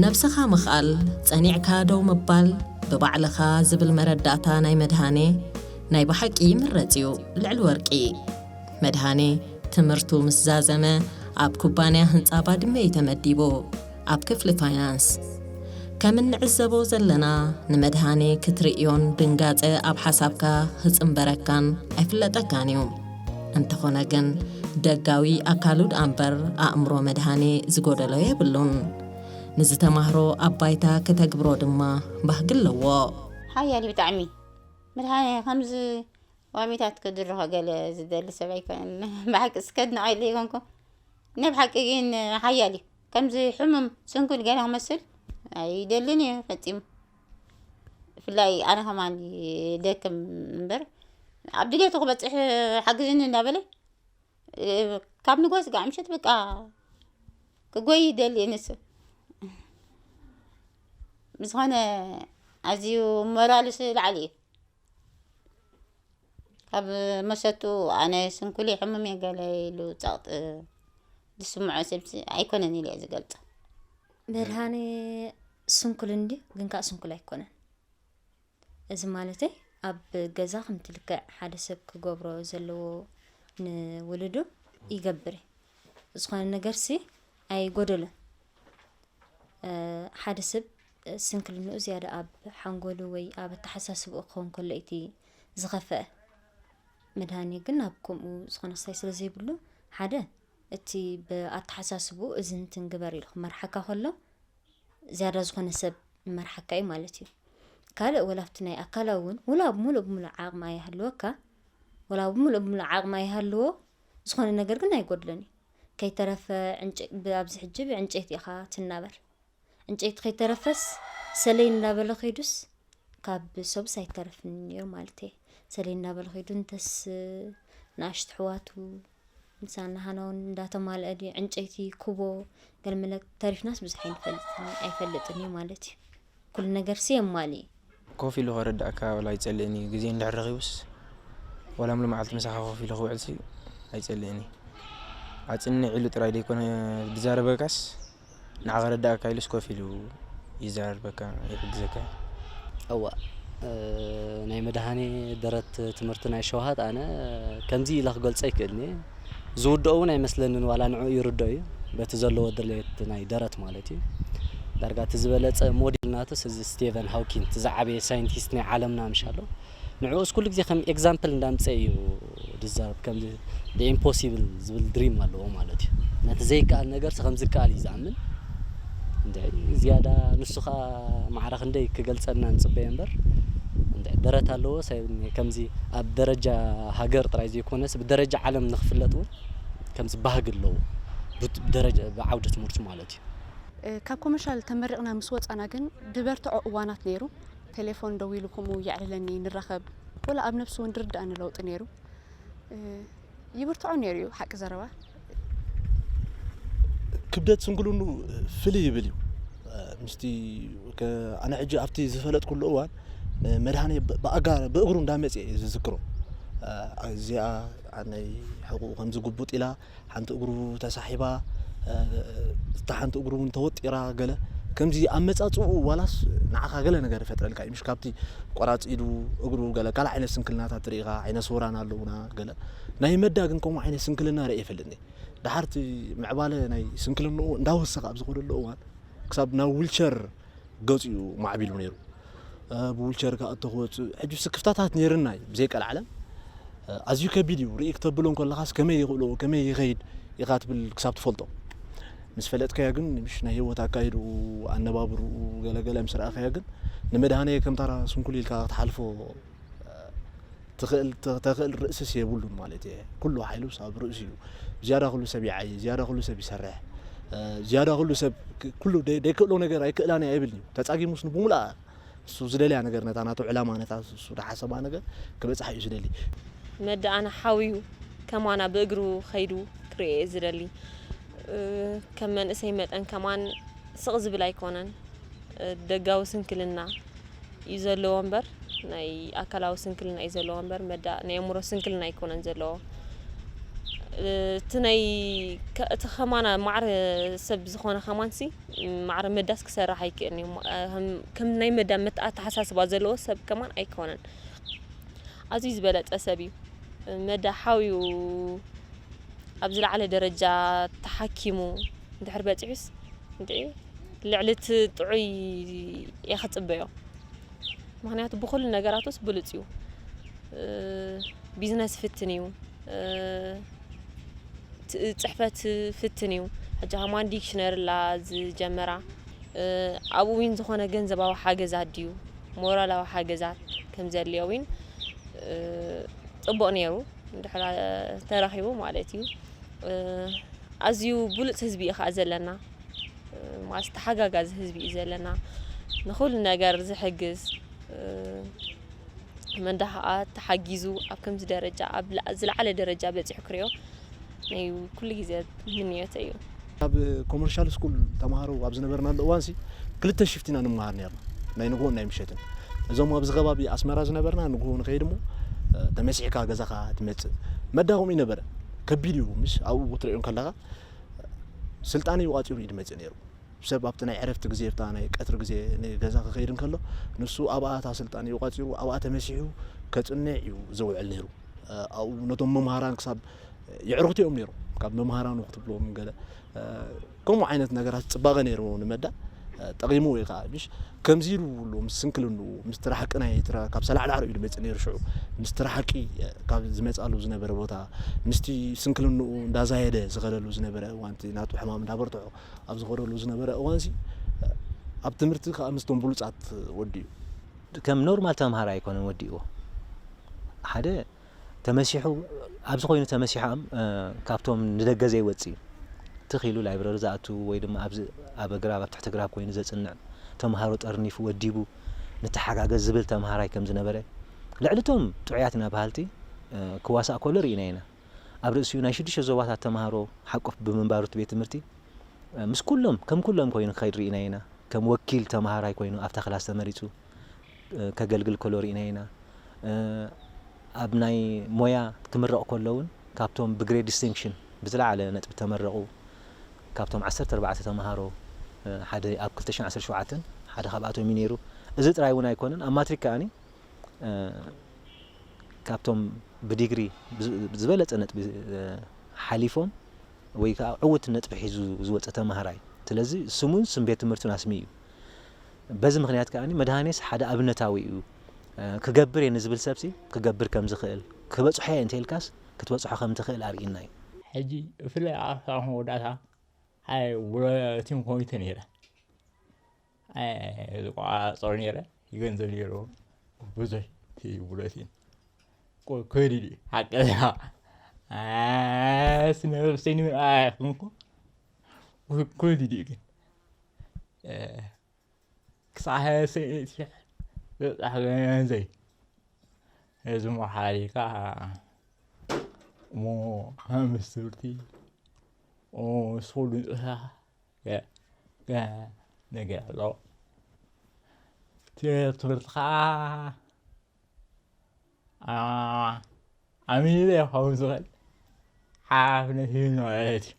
ነብስኻ ምኽኣል፣ ጸኒዕካ ደው ምባል፣ ብባዕልኻ ዝብል መረዳእታ ናይ መድሃኔ ናይ ብሓቂ ይምረጽ እዩ፣ ልዕሊ ወርቂ። መድሃኔ ትምህርቱ ምስ ዛዘመ፣ ኣብ ኩባንያ ህንጻ ባድመ እዩ ተመዲቡ፣ ኣብ ክፍሊ ፋይናንስ። ከም እንዕዘቦ ዘለና፣ ንመድሃኔ ክትርእዮን ድንጋጸ ኣብ ሓሳብካ ክጽንበረካን ኣይፍለጠካን እዩ። እንተኾነ ግን፣ ደጋዊ ኣካሉ ደኣ እምበር ኣእምሮ መድሃኔ ዝጎደሎ የብሉን። ንዝተማህሮ ኣብ ባይታ ከተግብሮ ድማ ባህጊ ኣለዎ። ሓያል እዩ ብጣዕሚ። መድሃኔ ከምዚ ዋሚታት ክድርኾ ገለ ዝደሊ ሰብ ኣይኮነን። ብሓቂ እስከ ኣድንቐሉ ይኮንኩ። ናይ ብሓቂ ግን ሓያል እዩ። ከምዚ ሕሙም ስንኩል ገለ ክመስል ኣይደልን እዩ ፈጺሙ። ብፍላይ ኣነ ከማን ይደክም እምበር፣ ኣብ ድሌቱ ክበጽሕ ሓግዝኒ እንዳበለ፣ እ፣ ካብ ንግሆ ስጋዕ ምሸት በቃ ክጎይ ይደሊ እዩ ንሱ። ብዝኾነ ኣዝዩ ሞራሉስ ላዕሊ እዩ። ካብ መሰቱ ኣነ ስንኩል እየ፣ ሕሙም እየ ገለ ኢሉ ጸቕጢ ዝስምዖ ሰብሲ ኣይኮነን ኢለ እየ ዝገልጾ። መድሃኔ ስንኩል እንድዩ፣ ግን ከኣ ስንኩል ኣይኮነን። እዚ ማለተይ፣ ኣብ ገዛ ከምቲ ልክዕ ሓደ ሰብ ክገብሮ ዘለዎ ንውሉዱ ይገብር እዩ። ዝኾነ ነገርሲ ኣይጎደሎን። እ፣ ሓደ ሰብ፣ እ፣ ስንክልንኡ ዝያዳ ኣብ ሓንጎሉ ወይ ኣብ ኣተሓሳስብኡ ክኸውን ከሎ እዩ እቲ ዝኸፍአ። መድሃኔ ግን ኣብ ከምኡ ዝኾነ ክሳይ ስለ ዘይብሉ፣ ሓደ፣ እቲ ብኣተሓሳስብኡ እዝን ትንግበር ኢሉ ክመርሓካ ከሎ፣ ዝያዳ ዝኾነ ሰብ ይመርሓካ እዩ ማለት እዩ። ካልእ፣ ወላ ኣብቲ ናይ ኣካላዊ እውን፣ ወላ ብምሉእ ብምሉእ ዓቕሚ ኣይሃልወካ፣ ወላ ብምሉእ ብምሉእ ዓቕሚ ኣይሃልዎ፣ ዝኾነ ነገር ግን ኣይጎድሎን እዩ። ከይተረፈ ዕንጨ-፣ ብ-፣ ኣብዚ ሕጂ ብዕንጨይቲ ኢኻ ትናበር። ዕንጨይቲ ከይተረፈስ ሰለይ እንዳበለ ከይዱስ ካብ ሰብስ ኣይተረፍን ነይሩ ማለት እየ። ሰለይ እንዳበለ ከይዱ እንተስ ንኣሽቱ ኣሕዋቱ ምሳና ሃናውን እንዳተማልአ ድዩ ዕንጨይቲ፣ ኩቦ፣ ገለመለ ተሪፍናስ ብዙሕ ኣይንፈልጥን፣ ኣይፈልጥን እዩ ማለት እዩ። ኩሉ ነገርሲ የማልእ እዩ። ኮፍ ኢሉ ከረድኣካ ዋላ ኣይጸልእን እዩ። ግዜ እንድሕር ረኺቡስ ዋላ ምሉእ መዓልቲ ምሳኻ ኮፍ ኢሉ ክውዕልሲ ኣይጸልእን እዩ። ኣጽንዕ ኢሉ ጥራይ ዘይኮነ ዝዛረበካስ፣ ንዓ ከረድኣካ ኢሉስ ኮፍ ኢሉ ይዛረበካ፣ ይሕግዘካ። እዋ፣ እ፣ ናይ መድሃኔ ደረት ትምህርቲ ናይ ሸውሃት ኣነ ከምዚ ኢለ ክገልጾ ኣይክእልን እየ። ዝውድኦ እውን ኣይመስለንን፣ ዋላ ንዕኡ ይርድኦ እዩ፣ በቲ ዘለዎ ድሌት ናይ ደረት ማለት እዩ። ዳርጋ እቲ ዝበለጸ ሞዴል ናቱስ እዚ ስቴቨን ሃውኪንግ፣ እቲ ዝዓበየ ሳይንቲስት ናይ ዓለምና ምሽ ኣሎ። ንዕኡስ ኩሉ ግዜ ከም ኤግዛምፕል እንዳምጸ እዩ ዝዛረብ፣ ከም the impossible ዝብል ድሪም ኣለዎ ማለት እዩ። ነቲ ዘይከኣል ነገርሲ ከም ዝከኣል እዩ ዝኣምን። እንድዒ ዝያዳ ንሱ ኸኣ ማዕረ ክንደይ ክገልጸልና ንጽበዮ እምበር፣ እንድዒ ደረት ኣለዎ ሰብ፣ ከምዚ ኣብ ደረጃ ሃገር ጥራይ ዘይኮነስ ብደረጃ ዓለም ንኽፍለጥ እውን ከምዚ ባህጊ ኣለዎ። ብት-፣ ብደረጃ፣ ብዓውዲ ትምህርቱ ማለት እዩ። እ፣ ካብ ኮመርሻል ተመሪቕና ምስ ወጻና ግን ዝበርትዖ እዋናት ነይሩ። ቴሌፎን ደዊሉ ከምኡ የዕልለኒ፣ ንራኸብ። ወላ ኣብ ነብሱ እውን ድርድኣኒ ለውጢ ነይሩ። እ፣ ይብርትዖ ነይሩ እዩ፣ ሓቂ ዘረባ። ክብደት ስንክልንኡ ፍልይ ይብል እዩ። እ፣ ምስቲ ከ-፣ ኣነ ሕጂ ኣብቲ ዝፈለጥኩሉ እዋን፣ እ፣ መድሃኔ ብ-፣ ብኣጋ-፣ ብእግሩ እንዳመጽአ እየ ዝዝክሮ። እ፣ እዚኣ ናይ ሕቑኡ ከምዚ ጉቡጥ ኢላ፣ ሓንቲ እግሩ ተሳሒባ፣ እ፣ እታ ሓንቲ እግሩ እውን ተወጢራ፣ ገለ ከምዚ ኣመጻጽኡ ዋላስ ንዓኻ ገለ ነገር ይፈጥረልካ እዩ። ምሽ ካብቲ ቆራጽ ኢዱ እግሩ ገለ ካልእ ዓይነት ስንክልናታት ትርኢ ኢኻ፣ ዓይነ ስውራን ኣለዉና ገለ። ናይ መዳ ግን ከምኡ ዓይነት ስንክልና ርእየ ይፈልጥኒ። ደሓር እቲ ምዕባለ ናይ ስንክልንኡ እንዳወሰኸ ኣብ ዝኸደሉ እዋን፣ ክሳብ ናብ ዊልቸር ገጹ እዩ ማዕቢሉ ነይሩ። እ፣ ብዊልቸር ከኣ እተኽወጽእ፣ ሕጂ ስክፍታታት ነይርና እዩ፣ ብዘይቀልዓለም። ኣዝዩ ከቢድ እዩ። ርኢ ክተብሎ እንከለኻስ ከመይ ይኽእሎ፣ ከመይ ይኸይድ ኢኻ ትብል ክሳብ ትፈልጦ። ምስ ፈለጥካዮ ግን፣ ምሽ ናይ ህይወት ኣካይድኡ፣ ኣነባብርኡ፣ ገለገለ ምስ ረኣኻዮ ግን፣ ንመድሃኔ ከም ታራ ስንኩል ኢልካ ክትሓልፎ ትኽእል፣ ተ-፣ ተኽእል ርእስስ የብሉን ማለት እየ። ኩሉ ሓይሉስ ኣብ ርእሱ እዩ። ዝያዳ ኩሉ ሰብ ይዓይ፣ ዝያዳ ኩሉ ሰብ ይሰርሕ፣ እ፣ ዝያዳ ኩሉ ሰብ ክ-፣ ኩሉ ደይ-፣ ደይክእሎ ነገር ኣይክእላን እየ ኣይብልን እዩ። ተጻጊሙስ ንብሙሉኣ እሱ ዝደልያ ነገር፣ ነታ ናቱ ዕላማ፣ ነታ እሱ ዝሓሰባ ነገር ክበጽሓ እዩ ዝደሊ። መዳ ኣነ ሓውዩ ከማና ብእግሩ ኸይዱ ክርእየ እየ ዝደሊ። እ፣ ከም መንእሰይ መጠን ከማን ስቕ ዝብል ኣይኮነን። እ፣ ደጋዊ ስንክልና እዩ ዘለዎ እምበር፣ ናይ ኣካላዊ ስንክልና እዩ ዘለዎ እምበር፣ መዳ ናይ ኣእምሮ ስንክልና ኣይኮነን ዘለዎ። እ፣ እቲ ናይ ከ-፣ እቲ ከማና ማዕረ ሰብ ዝኾነ ከማንሲ፣ ማዕረ መዳስ ክሰርሕ ኣይክእልን እዩ። ማ-፣ ከም፣ ከም ናይ መዳ መት-፣ ኣተሓሳስባ ዘለዎ ሰብ ከማን ኣይኮነን። ኣዝዩ ዝበለጸ ሰብ እዩ። መዳ ሓውዩ ኣብ ዝለዓለ ደረጃ ተሓኪሙ እንድሕር በጺሑስ፣ እንድዒ ልዕሊ እቲ ጥዑይ እየ ክጽበዮ። ምኽንያቱ ብኹሉ ነገራቱስ ብሉጽ እዩ። እ፣ ቢዝነስ ፍትን እዩ። እ፣ ት-፣ ጽሕፈት ፍትን እዩ። ሕጂ ከማን ዲክሽነሪ ኣላ ዝጀመራ። እ፣ ኣብኡ ዊን ዝኾነ ገንዘባዊ ሓገዛት ድዩ፣ ሞራላዊ ሓገዛት ከም ዘድልዮ ዊን፣ እ፣ ጽቡቕ ነይሩ፣ እንድሕር ተረኺቡ ማለት እዩ። እ፣ ኣዝዩ ብሉጽ ህዝቢ እዩ ኸኣ ዘለና። እ፣ ማለት ተሓጋጋዚ ህዝቢ እዩ ዘለና። ንኹሉ ነገር ዝሕግዝ፣ እ፣ መዳ ኸኣ ተሓጊዙ ኣብ ከምዚ ደረጃ፣ ኣብ ላ-፣ ዝለዓለ ደረጃ በጺሑ ክርእዮ ናይ ኩሉ ግዜ ምንዮተይ እዩ። ኣብ ኮመርሻል ስኩል ተምሃሮ ኣብ ዝነበርናሉ እዋንሲ ክልተ ሽፍት ኢና ንመሃር ነርና፣ ናይ ንግሆን ናይ ምሸትን። እዞም ኣብዚ ከባቢ ኣስመራ ዝነበርና ንግሆ ንኸይድ እሞ፣ እ፣ ተመሲሕካ ገዛኻ ትመጽእ። መዳ ከምኡ ይነበረ። ከቢድ እዩ፣ ምሽ ኣብኡ ክትርእዮ እንከለኻ ስልጣን እዩ ቋጺሩ እዩ ዝመጽእ ነይሩ። ሰብ ኣብቲ ናይ ዕረፍቲ ግዜ፣ ኣብታ ናይ ቀትሪ ግዜ ንገዛ ክኸይድ እንከሎ፣ ንሱ ኣብኣ እታ ስልጣን እዩ ቋጺሩ፣ ኣብኣ ተመሲሑ ከጽንዕ እዩ ዝውዕል ነይሩ። እ፣ ኣብኡ ነቶም መምሃራን ክሳብ የዕርኽቱ እዮም ነይሮም። ካብ መምሃራኑ ክትብሎም ገለ፣ እ፣ ከምኡ ዓይነት ነገራት ጽባቐ ነይርዎ ንመዳ፣ እ፣ ጠቒምዎ እዩ ከኣ። ምሽ ከምዚ ኢሉ ኣሎ፣ ምስ ስንክልንኡ፣ ምስቲ ራሕቂ ናይ ትራ-፣ ካብ ሰላዕላዕሮ እዩ ዝመጽእ ነይሩ ሽዑ። ምስቲ ራሕቂ፣ እ፣ ካብ ዝመጽኣሉ ዝነበረ ቦታ፣ ምስቲ ስንክልንኡ እንዳዛየደ ዝኸደሉ ዝነበረ እዋን፣ እቲ ናቱ ሕማም እንዳበርትዖ ኣብ ዝኸደሉ ዝነበረ እዋንሲ፣ እ፣ ኣብ ትምህርቲ ከኣ ምስቶም ብሉጻት ወዲ እዩ። ከም ኖርማል ተምሃራይ ኣይኮነን ወዲእዎ። ሓደ ተመሲሑ፣ ኣብዚ ኮይኑ ተመሲሖም፣ እ፣ ካብቶም ንደገ ዘይወጽእ እዩ። ትኽ ኢሉ ላይብረሪ ዝኣቱ ወይ ድማ ኣብዚ ኣብ ኣግራብ፣ ኣብ ትሕቲ ኣግራብ ኮይኑ ዘጽንዕ፣ ተምሃሮ ጠርኒፉ ወዲቡ ንተሓጋገዝ ዝብል ተምሃራይ ከም ዝነበረ፣ ልዕሊ እቶም ጥዑያት ኢና በሃልቲ፣ እ፣ ክዋሳእ ከሎ ርኢና ኢና። ኣብ ርእሲኡ ናይ ሽዱሽተ ዞባታት ተምሃሮ ሓቆፍ ብምንባሩ እቲ ቤት ትምህርቲ፣ እ፣ ምስ ኩሎም፣ ከም ኩሎም ኮይኑ ክኸይድ ርኢና ኢና። ከም ወኪል ተምሃራይ ኮይኑ ኣብታ ክላስ ተመሪጹ፣ እ፣ ከገልግል ከሎ ርኢና ኢና። እ፣ ኣብ ናይ ሞያ ክምረቕ ከሎ እውን ካብቶም ብግሬድ ዲስቲንክሽን ብዝለዓለ ነጥቢ ተመረቑ፣ ካብቶም ዓሰርተ ኣርባዕተ ተምሃሮ፣ እ፣ ሓደ ኣብ ክልተ ሽሕን ዓሰርተ ሸውዓተን ሓደ ካብኣቶም እዩ ነይሩ። እዚ ጥራይ እውን ኣይኮነን፣ ኣብ ማትሪክ ከኣኒ፣ እ፣ ካብቶም ብዲግሪ ብዝ-፣ ዝበለጸ ነጥቢ፣ እ፣ ሓሊፎም ወይ ከዓ ዕዉት ነጥቢ ሒዙ ዝወጸ ተምሃራይ። ስለዚ ስሙን ስም ቤት ትምህርቱን ኣስሚ እዩ። በዚ ምኽንያት ከኣ መድሃኔስ ሓደ ኣብነታዊ እዩ። እ፣ ክገብር እየ ንዝብል ሰብሲ ክገብር ከም ዝኽእል፣ ክበጽሖ እየ እንተኢልካስ ክትበጽሖ ከም ትኽእል ኣርኢና እዩ። ሕጂ ብፍላይ ኣብ ሳሆ መወዳእታ ኣይ፣ ውለቲን ኮሚቴ ነይረ። ኣይ፣ ዝቆጻጸሩ ነይረ፣ ገንዘብ ነይሩ፣ ብዙሕ እቲ ውለቲን። ቆ-፣ ከዲድ እዩ፣ ሓቂ እያ። ኣይ፣ ስነ-፣ ስነ-፣ ኣይ፣ ኩንኩ። ኩ-፣ ከዲድ እዩ ግን። እ፣ ክሳዕ ሰ-፣ ሲ-፣ በጻሕ ገንዘይ። እዚ እሞ ሓሊካ እሞ ምስ ትምህርቲ እሞ ምስ ኩሉ ንጥፈታትካ ገ-፣ ገ-፣ ነገር ኣሎ። ት-፣ ትምህርቲ ከዓ ኣ-፣ ኣሚንለ ክኸውን ዝኽእል ሓላፍነት ሂብኒ ማለት እዩ።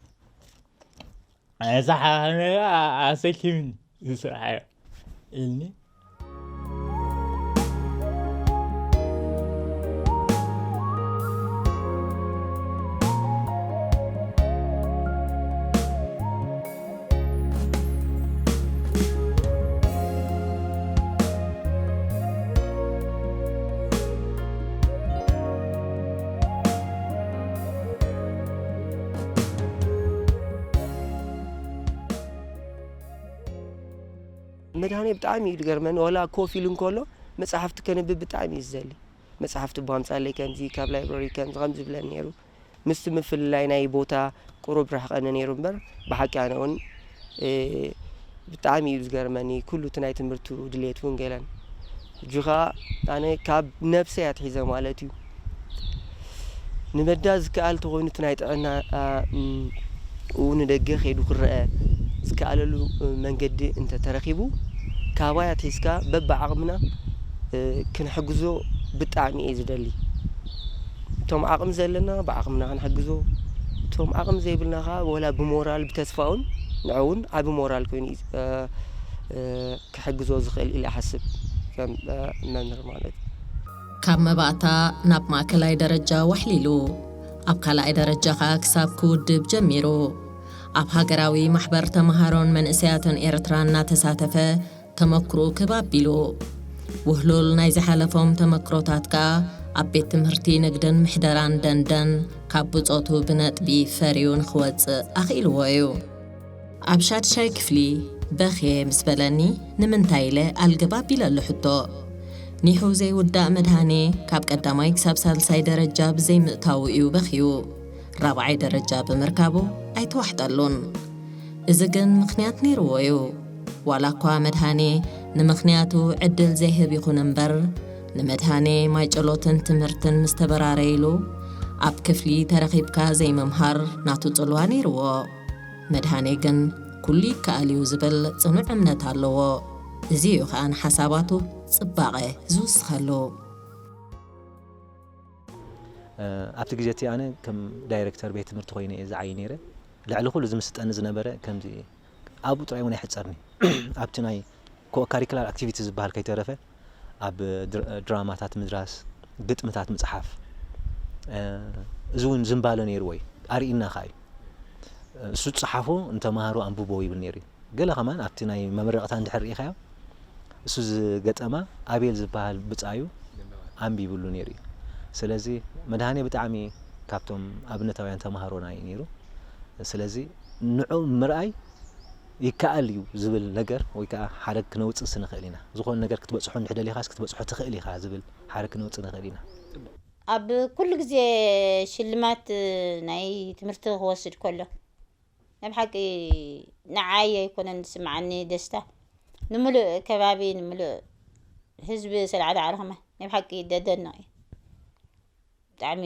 እዚ ሓላፍነት ከዓ ኣሰኪምኒ እዚ ስራሕ እዩ ኢልኒ። መድሃኔ ብጣዕሚ እዩ ዝገርመኒ። ዋላ ኮፍ ኢሉ እንከሎ መጽሓፍቲ ከንብብ ብጣዕሚ እዩ ዝደሊ። መጽሓፍቲ እባ ኣምጻለይ፣ ከምዚ ካብ ላይብረሪ ከምዚ ከምዚ ዝብለኒ ነይሩ። ምስቲ ምፍልላይ ናይ ቦታ ቁሩብ ርሕቐኒ ነይሩ እምበር፣ ብሓቂ ኣነ እውን፣ እ፣ ብጣዕሚ እዩ ዝገርመኒ፣ ኩሉ እቲ ናይ ትምህርቱ ድሌት እውን ገለን። ሕጂ ኸኣ ኣነ ካብ ነብሰይ ኣትሒዘ ማለት እዩ። ንመዳ ዝከኣል ተኾይኑ እቲ ናይ ጥዕና፣ እ፣ ኡ ንደገ ከይዱ ክረአ ዝከኣለሉ መንገዲ እንተተረኺቡ፣ ካባይ ኣትሒዝካ በብዓቕምና፣ እ፣ ክንሕግዞ ብጣዕሚ እየ ዝደሊ። እቶም ዓቕሚ ዘለና ብዓቕምና ክንሕግዞ፣ እቶም ዓቕሚ ዘይብልና ኸዓ ወላ ብሞራል ብተስፋ እውን ንዑ እውን ዓቢ ሞራል ኮይኑ እዩ፣ እ፣ እ፣ ክሕግዞ ዝኽእል ኢለ እሓስብ ከም፣ እ፣ መምህር ማለት እዩ። ካብ መባእታ ናብ ማእከላይ ደረጃ ዋሕሊሉ፣ ኣብ ካልኣይ ደረጃ ኸኣ ክሳብ ክውድብ ጀሚሩ፣ ኣብ ሃገራዊ ማሕበር ተመሃሮን መንእሰያትን ኤርትራ እናተሳተፈ ተመክሮኡ ክብ ኣቢሉ። ውህሉል ናይ ዝሓለፎም ተመክሮታት ከኣ ኣብ ቤት ትምህርቲ ንግድን ምሕደራን ደንደን ካብ ብጾቱ ብነጥቢ ፈርዩ ንኽወጽእ ኣኽኢልዎ እዩ። ኣብ ሻድሻይ ክፍሊ በኽየ ምስ በለኒ፣ ንምንታይ ኢለ ኣልግብ ኣቢለሉ ሕቶ። ኒሑ ዘይውዳእ መድሃኔ ካብ ቀዳማይ ክሳብ ሳልሳይ ደረጃ ብዘይምእታዉ እዩ በኽዩ። ራብዓይ ደረጃ ብምርካቡ ኣይተዋሕጠሉን። እዚ ግን ምኽንያት ነይርዎ እዩ። ዋላ እኳ መድሃኔ ንምኽንያቱ ዕድል ዘይህብ ይኹን እምበር፣ ንመድሃኔ ማይ ጨሎትን ትምህርትን ምስ ተበራረይሉ፣ ኣብ ክፍሊ ተረኺብካ ዘይምምሃር ናቱ ጽልዋ ነይርዎ። መድሃኔ ግን ኩሉ ይከኣል እዩ ዝብል ጽኑዕ እምነት ኣለዎ። እዚ እዩ ከኣ ንሓሳባቱ ጽባቐ ዝውስኸሉ። ኣብቲ ግዜ እቲ ኣነ ከም ዳይሬክተር ቤት ትምህርቲ ኮይነ እየ ዝዓይ ነይረ። ልዕሊ ኩሉ ዝምስጠኒ ዝነበረ ከምዚ ኣብኡ ጥራይ እውን ኣይሕጸርኒ ኣብቲ ናይ ኮ-፣ ካሪኩላር ኣክቲቪቲ ዝበሃል ከይተረፈ ኣብ ድር-፣ ድራማታት ምድራስ፣ ግጥምታት ምጽሓፍ፣ እ፣ እዚ እውን ዝንባለ ነይርዎ እዩ። ኣርኢና ከኣ እዩ። እሱ ዝጸሓፎ ንተማሃሮ ኣንብቦ ይብል ነይሩ እዩ። ገለ ከማን ኣብቲ ናይ መመረቕታ እንድሕር ርኢኻዮ፣ እሱ ዝገጠማ ኣቤል ዝበሃል ብጻዩ ኣንቢብሉ ነይሩ እዩ። ስለዚ መድሃኔ ብጣዕሚ ካብቶም ኣብነታውያን ተማሃሮና እዩ ነይሩ። ስለዚ ንዑ ምርኣይ ይከኣል እዩ ዝብል ነገር ወይ ከዓ ሓረግ ክነውፅእስ ንኽእል ኢና። ዝኾነ ነገር ክትበፅሖ እንድሕር ደሊኻስ ክትበፅሖ ትኽእል ኢኻ ዝብል ሓረግ ክነውፅእ ንኽእል ኢና። ኣብ ኩሉ ግዜ ሽልማት ናይ ትምህርቲ ክወስድ ከሎ ናይ ብሓቂ ንዓይ ኣይኮነን ዝስምዓኒ ደስታ፣ ንምሉእ ከባቢ፣ ንምሉእ ህዝቢ ሰልዓ ዳዕሮ ከማን ናይ ብሓቂ ደደንቕ እዩ። ብጣዕሚ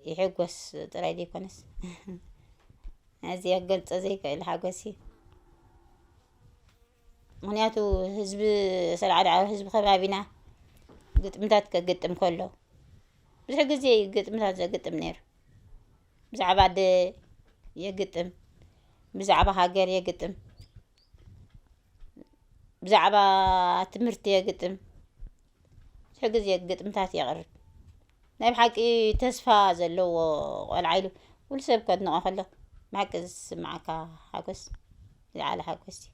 ይሕጎስ ጥራይ ዘይኮነስ ኣዝየ ክገልጾ ዘይክእል ሓጎስ እዩ። ምኽንያቱ ህዝቢ ሰልዓ ዳዕሮ፣ ህዝቢ ከባቢና ግጥምታት ከግጥም ከሎ ብዙሕ ግዜ እዩ ግጥምታት ዘግጥም ነይሩ። ብዛዕባ ኣደ የግጥም፣ ብዛዕባ ሃገር የግጥም፣ ብዛዕባ ትምህርቲ የግጥም። ብዙሕ ግዜ ግጥምታት የቕርብ። ናይ ብሓቂ ተስፋ ዘለዎ ቆልዓ ኢሉ ኩሉ ሰብ ከድንቖ ከሎ ብሓቂ ዝስምዓካ ሓጎስ ዝለዓለ ሓጎስ እዩ።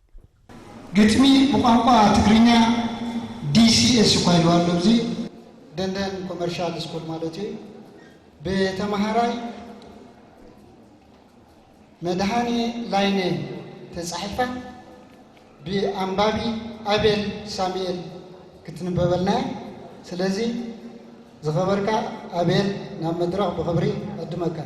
ግጥሚ ብቋንቋ ትግርኛ ዲ ሲ ኤስ እኳ ኢልዋ ኣሎ። እዚ ደንደን ኮመርሻል ስኩል ማለት እዩ። ብተምሃራይ መድሃኔ ላይነ ተጻሒፋ ብኣንባቢ ኣቤል ሳሙኤል ክትንበበልና እያ። ስለዚ ዝኸበርካ ኣቤል ናብ መድረኽ ብኽብሪ ዕድመካ።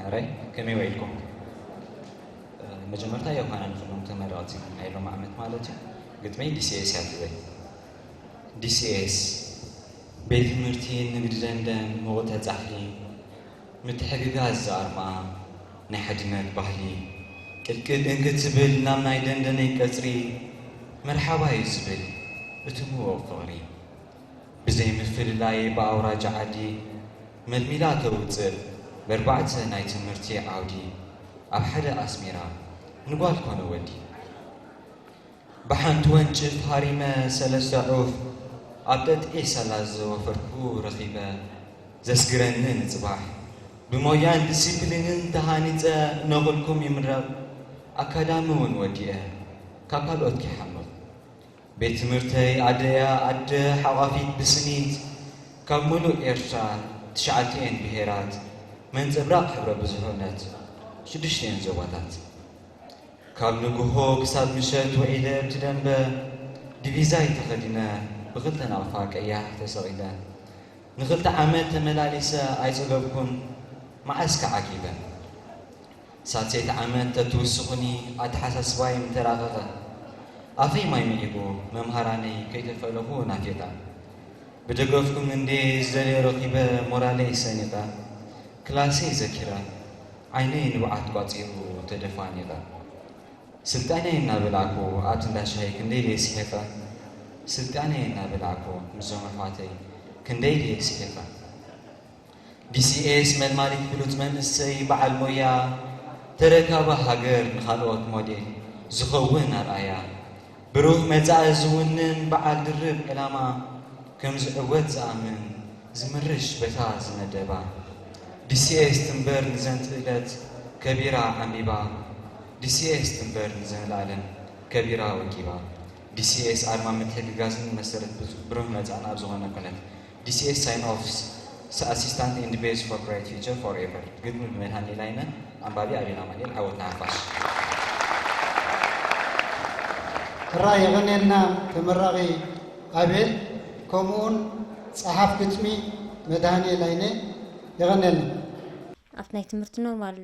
ሕራይ ከመይ ውዒልኩም? መጀመርታ ዮሃና ንኹሎም ተመረቕቲ ናይ ሎም ዓመት ማለት እዩ። ግጥመይ ዲሲኤስ እያ ትብል። ዲሲኤስ ቤት ትምህርቲ ንግዲ ደንደን ምቑት ተጻሒ ምትሕግጋዝ ዝኣርማ ናይ ሓድነት ባህሊ ቅልቅል እንክትብል ናብ ናይ ደንደነይ ቀጽሪ መርሓባ እዩ ዝብል እቲ ምዉቕ ፍቕሪ። ብዘይ ምፍልላይ ብኣውራጃ ዓዲ መልሚላ ተውጽእ በርባዕተ ናይ ትምህርቲ ዓውዲ ኣብ ሓደ ኣስሚራ ንጓል ኮነ ወዲ። ብሓንቲ ወንጭፍ ሃሪመ ሰለስተ ዑፍ ኣብ ጠጥዒ ሳላ ዝወፈርኩ ረኺበ ዘስግረኒ ንጽባሕ ብሞያን ዲሲፕሊንን ተሃኒጸ ነኹልኩም ይምረቕ ኣካዳሚ እውን ወዲኤ ካብ ካልኦት ክሓምቕ። ቤት ትምህርተይ ኣደያ ኣደ ሓቋፊት ብስኒት ካብ ምሉእ ኤርትራ ትሽዓቲኤን ብሄራት መንጸብራቕ ሕብረ ብዙሕነት ሽዱሽቲኤን ዞባታት። ካብ ንግሆ ክሳብ ምሸት ውዒለ ኣብቲ ደንበ ዲቪዛይ ተኸዲነ ብኽልተ ናቕፋ ቀያሕ ተሰቒለ ንኽልተ ዓመት ተመላሊሰ ኣይጸገብኩን መዓስ ከዓጊበ። ሳልሰይቲ ዓመት ተትውስኹኒ ኣተሓሳስባይ ምተራቐቐ። ኣፈይ ማይ ምዒቡ መምሃራነይ ከይተፈለኹ ናፊቐ። ብደገፍኩም እንዴ ዝደልዮ ረኺበ ሞራለይ ሰኒቐ። ክላሰይ ዘኪረ ዓይነይ ንብዓት ቋጺሩ ተደፋኒቐ። ስልጣነይ እናበላዕኩ ኣብቲ እንዳ ሻሂ ክንደይ ድየ ስሒቐ። ስልጣነይ እናበላዕኩ ምስዞም ኣሕዋተይ ክንደይ ድየ ስሒቐ። ዲሲኤስ መልማሊት ብሉጽ መንእሰይ በዓል ሞያ ተረካቢ ሃገር ንኻልኦት ሞዴል ዝኸውን ኣርኣያ ብሩህ መጻኢ ዝውንን በዓል ድርብ ዕላማ ከም ዝዕወት ዝኣምን ዝምርሽ በታ ዝመደባ ዲሲኤስ ትንበር ንዘን ትእለት ከቢራ ዓምቢባ ዲሲኤስ ትንበር ንዘንላለም ከቢራ ወጊባ ዲሲኤስ ኣርማ ምትሕግጋዝን መሰረት ብሩህ መጻእን ኣብ ዝኾነ ኩነት ዲሲኤስ ሳይን ኦፍ ኣሲስታንት ኤንድ ቤዝ ፎር ብራይት ፊውቸር ፎር ኤቨር ግጥሚ ብመድሃኔ ላይነ ኣንባቢ ኣቤል ኣማኑኤል ዓወት ንሓፋሽ። ሕራይ የቐንየልና ተመራቒ ኣቤል ከምኡውን ጸሓፍ ግጥሚ መድሃኔ ላይነ የቐንየልና። ኣብቲ ናይ ትምህርቲ ኖርማል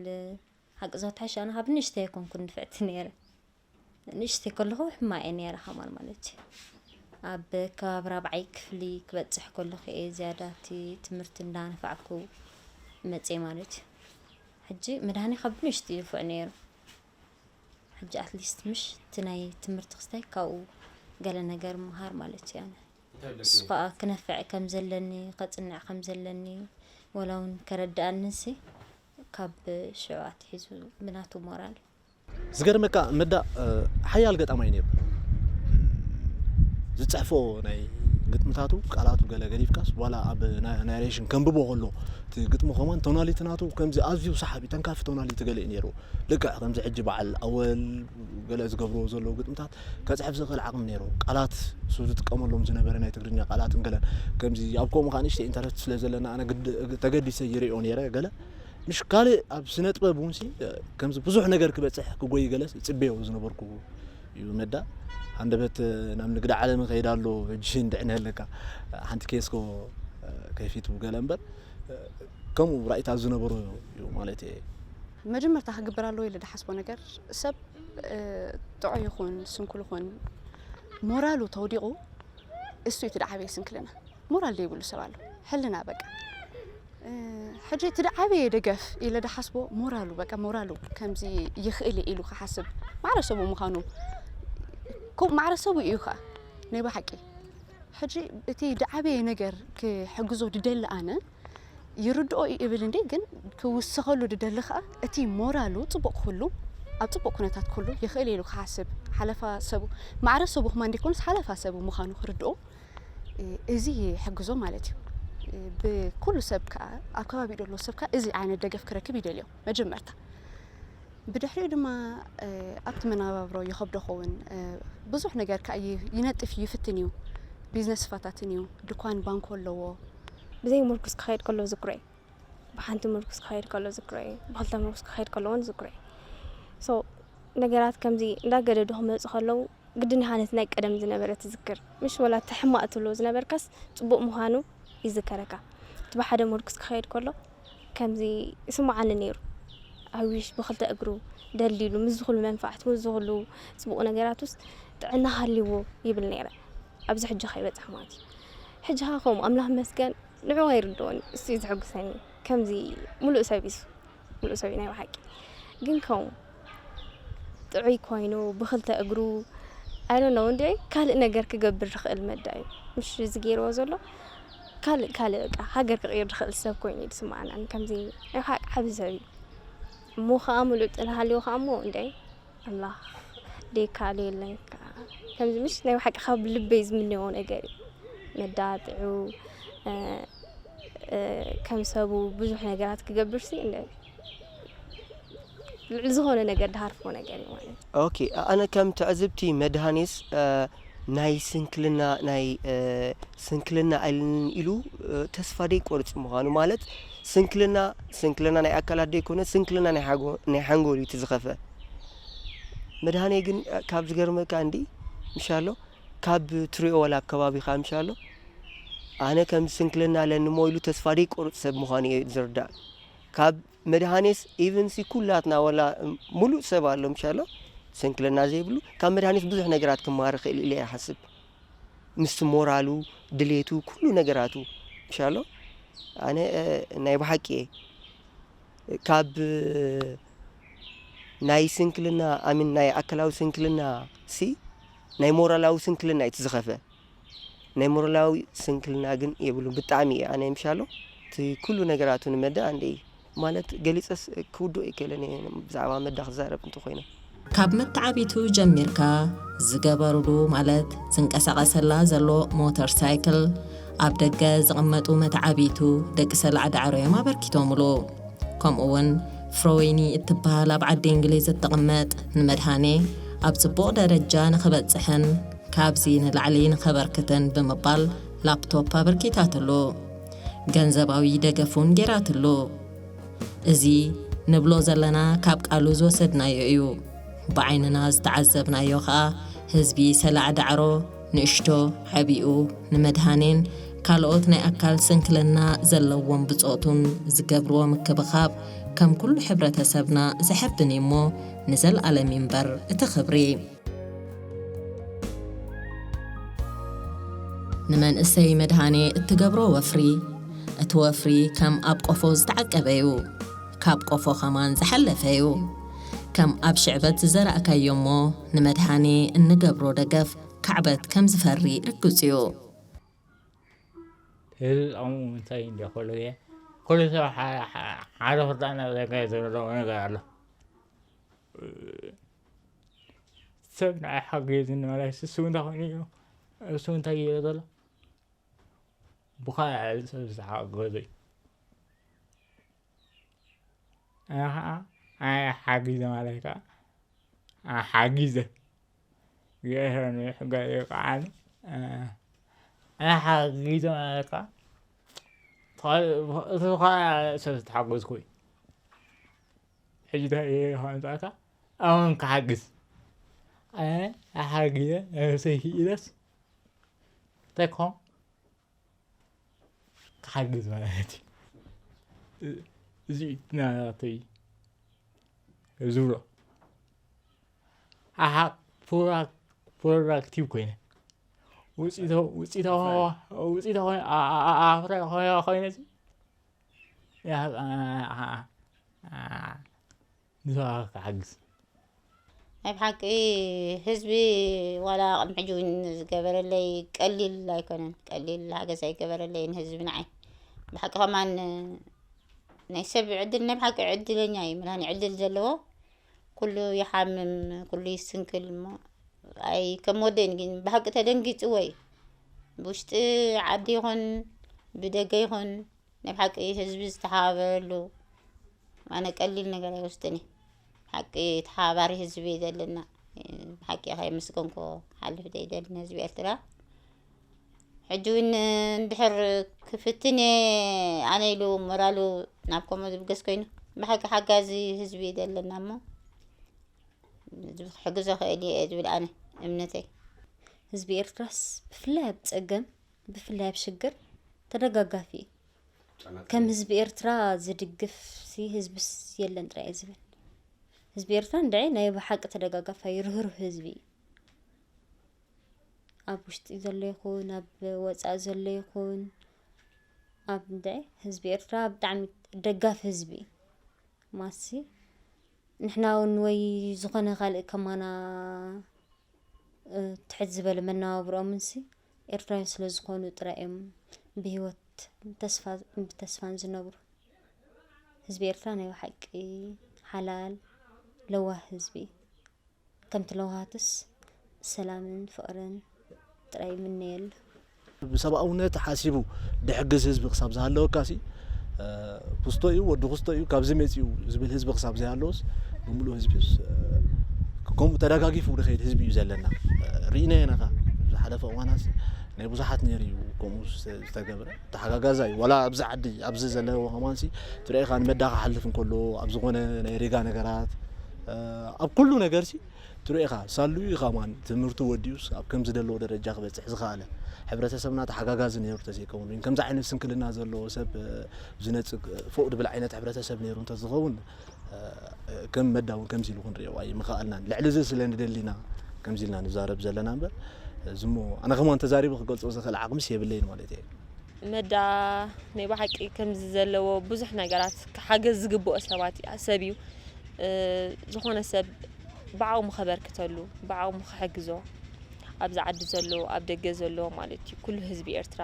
ሓቂ ዘወትሓሽ ኣነ ካብ ንእሽተይ ኣይኮንኩን ንፍዕቲ ነይረ። ንእሽተይ ከለኹ ሕማቕ እየ ነይረ ከማን ማለት እዩ። ኣብ ከባቢ ራብዓይ ክፍሊ ክበጽሕ ከለኹ እየ ዝያዳ እቲ ትምህርቲ እንዳነፋዕኩ መጽየ ማለት እዩ። ሕጂ መድሃኒ ካብ ንእሽተይ እዩ ንፉዕ ነይሩ። ሕጂ ኣትሊስት ምሽ እቲ ናይ ትምህርቲ ክስታይ ካብኡ ገለ ነገር ምሃር ማለት እዩ ኣነ። እሱ ከዓ ክነፍዕ ከም ዘለኒ ከጽንዕ ከም ዘለኒ ወላ እውን ከረድኣንሲ ካብ ሽዑ ኣትሒዙ ብናቱ ሞራል ዝገርመካ መዳ ሓያል ገጣማይ ነይሩ። ዝፅሕፎ ናይ ግጥምታቱ ቃላቱ ገለ ገዲፍካስ ዋላ ኣብ ናሬሽን ከንብቦ ከሎ እቲ ግጥሙ ከማን ቶናሊቲ ናቱ ከምዚ ኣዝዩ ሰሓቢ ተንካፊ ቶናሊቲ ገለ እዩ ነይሩ። ልክዕ ከምዚ ሕጂ በዓል ኣወል ገለ ዝገብርዎ ዘለዉ ግጥምታት ከፅሕፍ ዝኽእል ዓቕሚ ነይሩ። ቃላት እሱ ዝጥቀመሎም ዝነበረ ናይ ትግርኛ ቃላትን ገለን ከምዚ ኣብ ከምኡ ከዓ ንእሽተይ ኢንተረስት ስለ ዘለና ኣነ ተገዲሰ ይሪኦ ነይረ ገለ ምሽ ካልእ ኣብ ስነ ጥበብ እውን ሲ ከምዚ ብዙሕ ነገር ክበፅሕ ክጎይ ገለስ ይፅበዮ ዝነበርኩ እዩ መዳ ሃንደበት ናብ ንግዲ ዓለም ከይዳ ኣሎ ሕጂ እንድዕነ ኣለካ ሓንቲ ኬስኮ ከፊቱ ገለ እምበር ከምኡ ራእይታት ዝነበሮ እዩ ማለት እየ መጀመርታ ክግበር ኣለዎ ኢለ ዝሓስቦ ነገር ሰብ ጥዑይ ይኹን ስንኩል ይኹን ሞራሉ ተውዲቑ እሱ እዩ እቲ ዝዓበየ ስንክልና ሞራል ዘይብሉ ሰብ ኣሎ ሕልና በቃ ሕጂ እቲ ዝዓበየ ደገፍ ኢለ ዝሓስቦ ሞራሉ በቃ ሞራሉ ከምዚ ይኽእል ኢሉ ክሓስብ ማዕረ ሰቡ ምዃኑ ከምኡ ማዕረ ሰቡ እዩ ከዓ ናይ ብሓቂ ሕጂ እቲ ዝዓበየ ነገር ክሕግዞ ዝደሊ ኣነ ይርድኦ እዩ እብል እንዴ ግን ክውስኸሉ ዝደሊ ከዓ እቲ ሞራሉ ፅቡቕ ክህሉ ኣብ ፅቡቕ ኩነታት ክህሉ ይኽእል ኢሉ ክሓስብ ሓለፋ ሰቡ ማዕረ ሰቡ ክማ እንዴኮነስ ሓለፋ ሰቡ ምዃኑ ክርድኦ እዚ ይሕግዞ ማለት እዩ። ብኩሉ ሰብ ከዓ ኣብ ከባቢ ዘሎ ሰብ ከዓ እዚ ዓይነት ደገፍ ክረክብ ይደልዮ መጀመርታ። ብድሕሪኡ ድማ ኣብቲ መነባብሮ ይኸብዶ ኸውን ብዙሕ ነገር ከዓ ይነጥፍ ይፍትን እዩ። ቢዝነስ ፋታትን እዩ። ድኳን ባንኮ ኣለዎ። ብዘይ ምርኩስ ክኸይድ ከሎ ዝክሮ እዩ። ብሓንቲ ምርኩስ ክኸይድ ከሎ ዝክሮ እዩ። ብክልተ ምርኩስ ክኸይድ ከሎ እውን ዝክሮ እዩ። So ነገራት ከምዚ እንዳገደዱ ክመፁ ከለዉ ግድን ኢኻ ነቲ ናይ ቀደም ዝነበረ ትዝክር። ምሽ ወላ እቲ ሕማቕ ትብሎ ዝነበርካስ ጽቡቕ ምዃኑ ይዝከረካ። እቲ ብሓደ ምርኩስ ክኸይድ ከሎ ከምዚ ይስምዓኒ ነይሩ። I wish ብኽልተ እግሩ ደልዲሉ ምስዚ ኩሉ መንፋዕቲ ምስዚ ኩሉ ጽቡቕ ነገራቱስ ጥዕና ሃልይዎ ይብል ነይረ። ኣብዚ ሕጂ ከይበጽሕ ማለት እዩ። ሕጂ ከኣ ከምኡ ኣምላኽ ይመስገን ንዕኡ ኣይርድኦን እዩ። እሱ እዩ ዘሐጉሰኒ። ከምዚ ምሉእ ሰብ እዩ እሱ። ምሉእ ሰብ እዩ ናይ ብሓቂ። ግን ከምኡ ጥዑይ ኮይኑ ብኽልተ እግሩ I don't know እንድዒ ካልእ ነገር ክገብር ዝኽእል መዳ እዩ። ምሽ እዚ ገይርዎ ዘሎ ካልእ ካልእ በቃ ሃገር ክቕይር ዝኽእል ሰብ ኮይኑ እዩ ዝስምዓኒ። ከምዚ ናይ ብሓቂ ዓቢ ሰብ እዩ። እሞ ከኣ ምሉእ ጥዕና ሃልይዎ ከኣ እሞ እንድዒ ኣምላኽ ደይከኣሎ የለን። ከምዚ ምሽ ናይ ብሓቂ ካብ ልበይ ዝምነዮ ነገር እዩ። መዳ ጥዑ ከም ሰቡ ብዙሕ ነገራት ክገብር ሲ ልዕሊ ዝኾነ ነገር ድሃርፎ ነገር እዩ ማለት እዩ። ኦኬ ኣነ ከም ትዕዝብቲ መድሃኔስ ናይ ስንክልና ናይ ስንክልና ኣይልን ኢሉ ተስፋ ደይቆርጽ ምዃኑ ማለት ስንክልና ስንክልና ናይ ኣካላት ደይኮነ ስንክልና ናይ ሓንጎል እዩ እቲ ዝኸፈ። መድሃኔ ግን ካብ ዝገርመካ እንዲ ምሻሎ ካብ ትሪኦ ወላ ኣብ ከባቢኻ ምሻሎ ኣነ ከም ስንክልና ኣለኒ ሞ ኢሉ ተስፋ ደይቆርጽ ሰብ ምዃኑ እየ ዝርዳእ። ካብ መድሃኔስ ኢቭን ሲ ኩላትና ወላ ሙሉእ ሰብ ኣሎ ምሻሎ ስንክልና ዘይብሉ ካብ መድሃኔስ ብዙሕ ነገራት ክመሃር ይኽእል ኢለ ይሓስብ። ምስ ሞራሉ ድሌቱ ኩሉ ነገራቱ ምሻሎ ኣነ ናይ ብሓቂ እየ ካብ ናይ ስንክልና ኣሚን ናይ ኣካላዊ ስንክልና ሲ ናይ ሞራላዊ ስንክልና እዩ ዝኸፈ። ናይ ሞራላዊ ስንክልና ግን የብሉን። ብጣዕሚ እየ ኣነ ምሻሎ እቲ ኩሉ ነገራቱ ንመዳ እንደ ማለት ገሊፀስ ክውዶ ይከለን እየ ብዛዕባ መዳ ክዛረብ እንተኮይነ ካብ መተዓቢቱ ጀሚርካ ዝገበሩሉ ማለት ዝንቀሳቐሰላ ዘሎ ሞተር ሳይክል ኣብ ደገ ዝቕመጡ መተዓቢቱ ደቂ ሰላዕ ዳዕሮ እዮም ኣበርኪቶምሉ። ከምኡ እውን ፍሮወይኒ እትበሃል ኣብ ዓዲ እንግሊዝ እትቕመጥ ንመድሃኔ ኣብ ጽቡቕ ደረጃ ንኽበጽሕን ካብዚ ንላዕሊ ንኸበርክትን ብምባል ላፕቶፕ ኣበርኪታትሉ። ገንዘባዊ ደገፍ እውን ጌራትሉ። እዚ ንብሎ ዘለና ካብ ቃሉ ዝወሰድናዮ እዩ። ብዓይንና ዝተዓዘብናዮ ኸኣ ህዝቢ ሰላዕ ዳዕሮ ንእሽቶ ዓቢኡ ንመድሃኔን ካልኦት ናይ ኣካል ስንክልና ዘለዎም ብጾቱን ዝገብርዎ ምክብኻብ ከም ኩሉ ሕብረተሰብና ዘሐብን እዩ እሞ ንዘልኣለም ይንበር እቲ ክብሪ። ንመንእሰይ መድሃኔ እትገብሮ ወፍሪ፣ እቲ ወፍሪ ከም ኣብ ቆፎ ዝተዓቀበ እዩ፣ ካብ ቆፎ ኸማን ዝሓለፈ እዩ። ከም ኣብ ሽዕበት ዝዘራእካዮ እሞ ንመድሃኔ እንገብሮ ደገፍ ካዕበት ከም ዝፈሪ ርግጽ እዩ። ህዝቢ ጣሙ እንታይ እንደ ኮሎ ኮሎ ሰብ ሓደ ክርዳእና ዘጋየ ዘለዎ ነገር ኣሎ። ሰብ ንዓይ ሓገዝኒ ማለት እሱ እንታይ ኮይኑ እዩ እሱ እንታይ ገይሩ ዘሎ ብኻልእ ሰብ ዝተሓገዘ እዩ ኣነ ከዓ ኣነ ሓጊዘ ማለት ከዓ ኣነ ሓጊዘ እግዚኣብሔር ንሕጋዘ ከዓ ኣነ ሓጊዘ ማለት ከዓ እቲ ከዓ ሰብ ዝተሓገዝኩ እዩ ሕጂ እንታይ እየ ይኸውን ፃእካ ኣሁን ክሓግዝ ኣነ ሓጊዘ ነብሰይ ክኢለስ እንታይ ክኾን ክሓግዝ ማለት እዩ እዚ ናተይ ዝብሎ ኣሓ ፕሮዳክቲቭ ኮይነ ውፅኢታዊ ኮይነ ኮይነ ንሰባት ክሓግዝ። ናይ ብሓቂ ህዝቢ ዋላ ቅድሚ ሕጂ እውን ዝገበረለይ ቀሊል ኣይኮነን፣ ቀሊል ሓገዝ ኣይገበረለይ ንህዝቢ ንዓይ። ብሓቂ ከማን ናይ ሰብ ዕድል ናይ ብሓቂ ዕድለኛ እዩ፣ ምናን ዕድል ዘለዎ ኩሉ ይሓምም፣ ኩሉ ይስንክል እሞ ኣይ ከም ወደይን ግን ብሓቂ ተደንጊፅዎ እዩ። ብውሽጢ ዓዲ ይኹን ብደገ ይኹን ናይ ብሓቂ ህዝቢ ዝተሓባበረሉ ኣነ ቀሊል ነገር ኣይወስድን እየ። ብሓቂ ተሓባባሪ ህዝቢ እዩ ዘለና። ብሓቂ ከየመስገንኩ ክሓልፍ ዘይደሊ ንህዝቢ ኤርትራ። ሕጂ እውን እንድሕር ክፍትን እየ ኣነ ኢሉ ሞራሉ ናብ ከምኡ ዝብገስ ኮይኑ ብሓቂ ሓጋዚ ህዝቢ እዩ ዘለና እሞ ህዝቢ ክሕግዞ ክእል እየ ዝብል ኣነ እምነተይ። ህዝቢ ኤርትራስ ብፍላይ ኣብ ጸገም ብፍላይ ኣብ ሽግር ተደጋጋፊ እዩ። ከም ህዝቢ ኤርትራ ዝድግፍ ሲ ህዝብስ የለን ጥራይ እየ ዝብል። ህዝቢ ኤርትራ እንድዒ ናይ ብሓቂ ተደጋጋፋይ ርህሩህ ህዝቢ እዩ። ኣብ ውሽጢ ዘሎ ይኹን ኣብ ወፃኢ ዘሎ ይኹን ኣብ እንድዒ ህዝቢ ኤርትራ ብጣዕሚ ደጋፊ ህዝቢ እዩ። ማሲ ንሕና እውን ወይ ዝኾነ ካልእ ከማና ትሕት ዝበለ መነባብርኦምን ሲ ኤርትራውያን ስለ ዝኾኑ ጥራይ እዮም ብህይወት ተስፋ ብተስፋን ዝነብሩ። ህዝቢ ኤርትራ ናይ ብሓቂ ሓላል ለዋህ ህዝቢ እዩ። ከምቲ ለውሃትስ ሰላምን ፍቕርን ጥራይ ይምነየሉ። ብሰብኣውነት ሓሲቡ ድሕግዝ ህዝቢ ክሳብ ዝሃለወካ ሲ ኩስቶ እዩ ወዲ ኩስቶ እዩ ካብዚ መፂኡ ዝብል ህዝቢ ክሳብ ዘይሃለወስ ብምሉእ ህዝቢስ ከምኡ ተደጋጊፉ ንኸይድ ህዝቢ እዩ ዘለና ርኢናዮ ኢና ኸዓ ዝሓለፈ እዋናት ናይ ብዙሓት ነይሩ እዩ ከምኡ ዝተገብረ። ተሓጋጋዛ እዩ። ዋላ ኣብዚ ዓዲ ኣብዚ ዘለዎ ከማንሲ ትሪኢኻ ንመዳ ክሓልፍ እንከሎ ኣብ ዝኾነ ናይ ሬጋ ነገራት ኣብ ኩሉ ነገርሲ ትሪኢኻ ሳሉ እዩ ከማን ትምህርቱ ወዲኡስ ኣብ ከምዚ ዘለዎ ደረጃ ክበፅሕ ዝኸኣለ። ሕብረተሰብና ተሓጋጋዚ ነይሩ ተዘይከውን ከምዚ ዓይነት ስንክልና ዘለዎ ሰብ ዝነፅግ ፎቅ ድብል ዓይነት ሕብረተሰብ ነይሩ እንተዝኸውን ከም መዳ እውን ከምዚ ኢሉ ክንሪኦ ኣይምኸኣልናን። ልዕሊ እዚ ስለ ንደሊና ከምዚ ኢልና ንዛረብ ዘለና እምበር እዚሞ ኣነ ከማን ተዛሪቡ ክገልፆ ዝኽእል ዓቕምስ የብለይን ማለት እየ። መዳ ናይ ብሓቂ ከምዚ ዘለዎ ብዙሕ ነገራት ክሓገዝ ዝግብኦ ሰባት እዩ ሰብ እዩ። ዝኾነ ሰብ ብዓቕሙ ከበርክተሉ ብዓቕሙ ክሕግዞ ኣብዚ ዓዲ ዘሎ ኣብ ደገ ዘሎ ማለት እዩ ኩሉ ህዝቢ ኤርትራ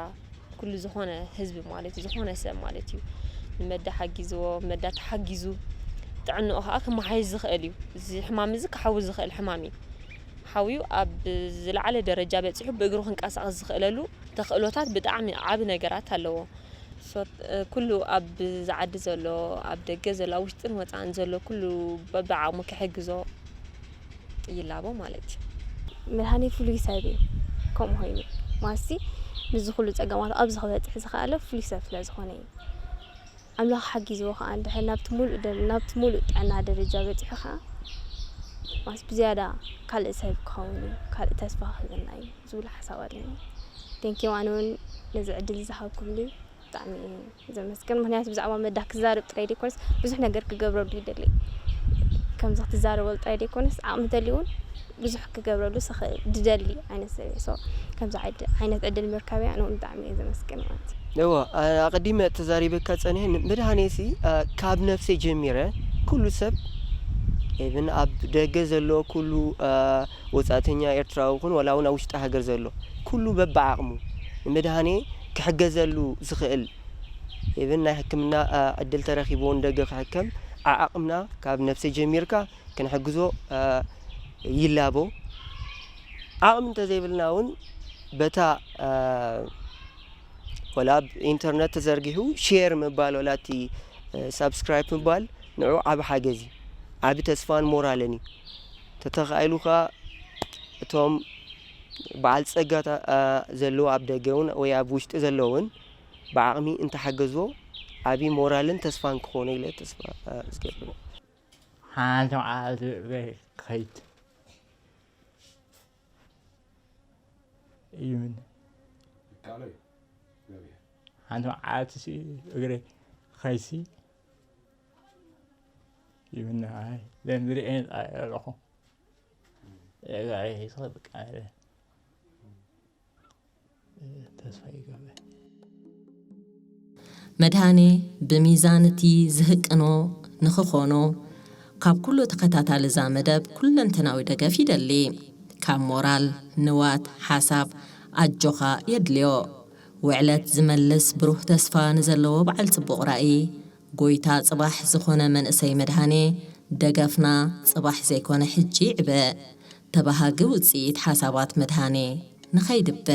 ኩሉ ዝኾነ ህዝቢ ማለት እዩ ዝኾነ ሰብ ማለት እዩ ንመዳ ሓጊዝዎ መዳ ተሓጊዙ ጥዕንኡ ከዓ ክመሓየሽ ዝኽእል እዩ። እዚ ሕማም እዚ ክሓዊ ዝኽእል ሕማም እዩ። ሓውዩ ኣብ ዝለዓለ ደረጃ በፂሑ ብእግሩ ክንቀሳቐስ ዝኽእለሉ ተኽእሎታት ብጣዕሚ ዓቢ ነገራት ኣለዎ። ኩሉ ኣብ ዝዓዲ ዘሎ ኣብ ደገ ዘሎ ኣብ ውሽጥን ወፃእን ዘሎ ኩሉ በብዓቕሙ ክሕግዞ ይላቦ ማለት እዩ። መድሃኔ ፍሉይ ሰብ እዩ። ከምኡ ኮይኑ ማሲ ምስዚ ኩሉ ፀገማት ኣብዚ ክበፅሕ ዝኸኣለ ፍሉይ ሰብ ስለ ዝኾነ እዩ። ኣምላኽ ሓጊዝዎ ከዓ እንድሕር ናብቲ ሙሉእ ደ- ናብቲ ሙሉእ ጥዕና ደረጃ በፂሑ ከዓ ማስ ብዝያዳ ካልእ ሰብ ክኸውን እዩ፣ ካልእ ተስፋ ክህበና እዩ ዝብል ሓሳብ ኣለኒ። ቴንኪው ኣነ እውን ነዚ ዕድል ዝሃብኩምኒ ብጣዕሚ እየ ዘመስግን። ምክንያቱ ብዛዕባ መዳ ክዛረብ ጥራይ ዘይኮነስ ብዙሕ ነገር ክገብረሉ ይደሊ። ከምዚ ክትዛረበሉ ጥራይ ዘይኮነስ ዓቕሚ ተልዩ እውን ብዙሕ ክገብረሉ ዝኽእል ዝደሊ ዓይነት ሰብ እየ። So ከምዚ ዓይነት ዕድል ምርካበይ ኣነ እውን ብጣዕሚ እየ ዘመስግን ማለት እዩ። እወ ኣቐዲመ ተዛሪበካ ጸኒሐ መድሃኔሲ ካብ ነፍሰይ ጀሚረ ኩሉ ሰብ even ኣብ ደገ ዘሎ ኩሉ ወጻእተኛ ኤርትራዊ ይኹን ዋላ እውን ኣብ ውሽጢ ሃገር ዘሎ ኩሉ በብዓቕሙ ንመድሃኔ ክሕገዘሉ ዝኽእል even ናይ ሕክምና ዕድል ተረኺብዎ ንደገ ክሕከም ዓዓቕምና ካብ ነፍሰይ ጀሚርካ ክንሕግዞ ይላቦ። ዓቕሚ እንተዘይብልና እውን በታ ወላ ኣብ ኢንተርነት ተዘርጊሑ ሼር ምባል ወላ እቲ ሳብስክራይብ ምባል ንዑ ዓቢ ሓገዝ እዩ። ዓቢ ተስፋን ሞራልን እዩ። ተተኻኢሉ ኸኣ እቶም በዓል ጸጋ ዘለዉ ኣብ ደገ እውን ወይ ኣብ ውሽጢ ዘለዉ እውን ብዓቕሚ እንተሓገዝዎ ዓቢ ሞራልን ተስፋን ክኾኖ ኢለ ተስፋ ዝገብር። ሓንቲ መዓልቲ እግረይ ክኸይድ ይምን ሓንቲ መዓልቲ እግረይ ክኸይድሲ ይምን ዘንብሪኤን ኣለኹ። ተስፋ ይገብር። መድሃኔ ብሚዛን እቲ ዝህቅኖ ንኽኾኖ ካብ ኩሉ ተኸታታሊ እዛ መደብ ኩለንተናዊ ደገፍ ይደሊ። ካብ ሞራል፣ ንዋት፣ ሓሳብ፣ ኣጆኻ የድልዮ። ውዕለት ዝመልስ ብሩህ ተስፋ ንዘለዎ በዓል ጽቡቕ ራእይ፣ ጎይታ ጽባሕ ዝኾነ መንእሰይ መድሃኔ ደገፍና ጽባሕ ዘይኮነ ሕጂ ይዕበ። ተባሃጊ ውጽኢት ሓሳባት መድሃኔ ንኸይድበ።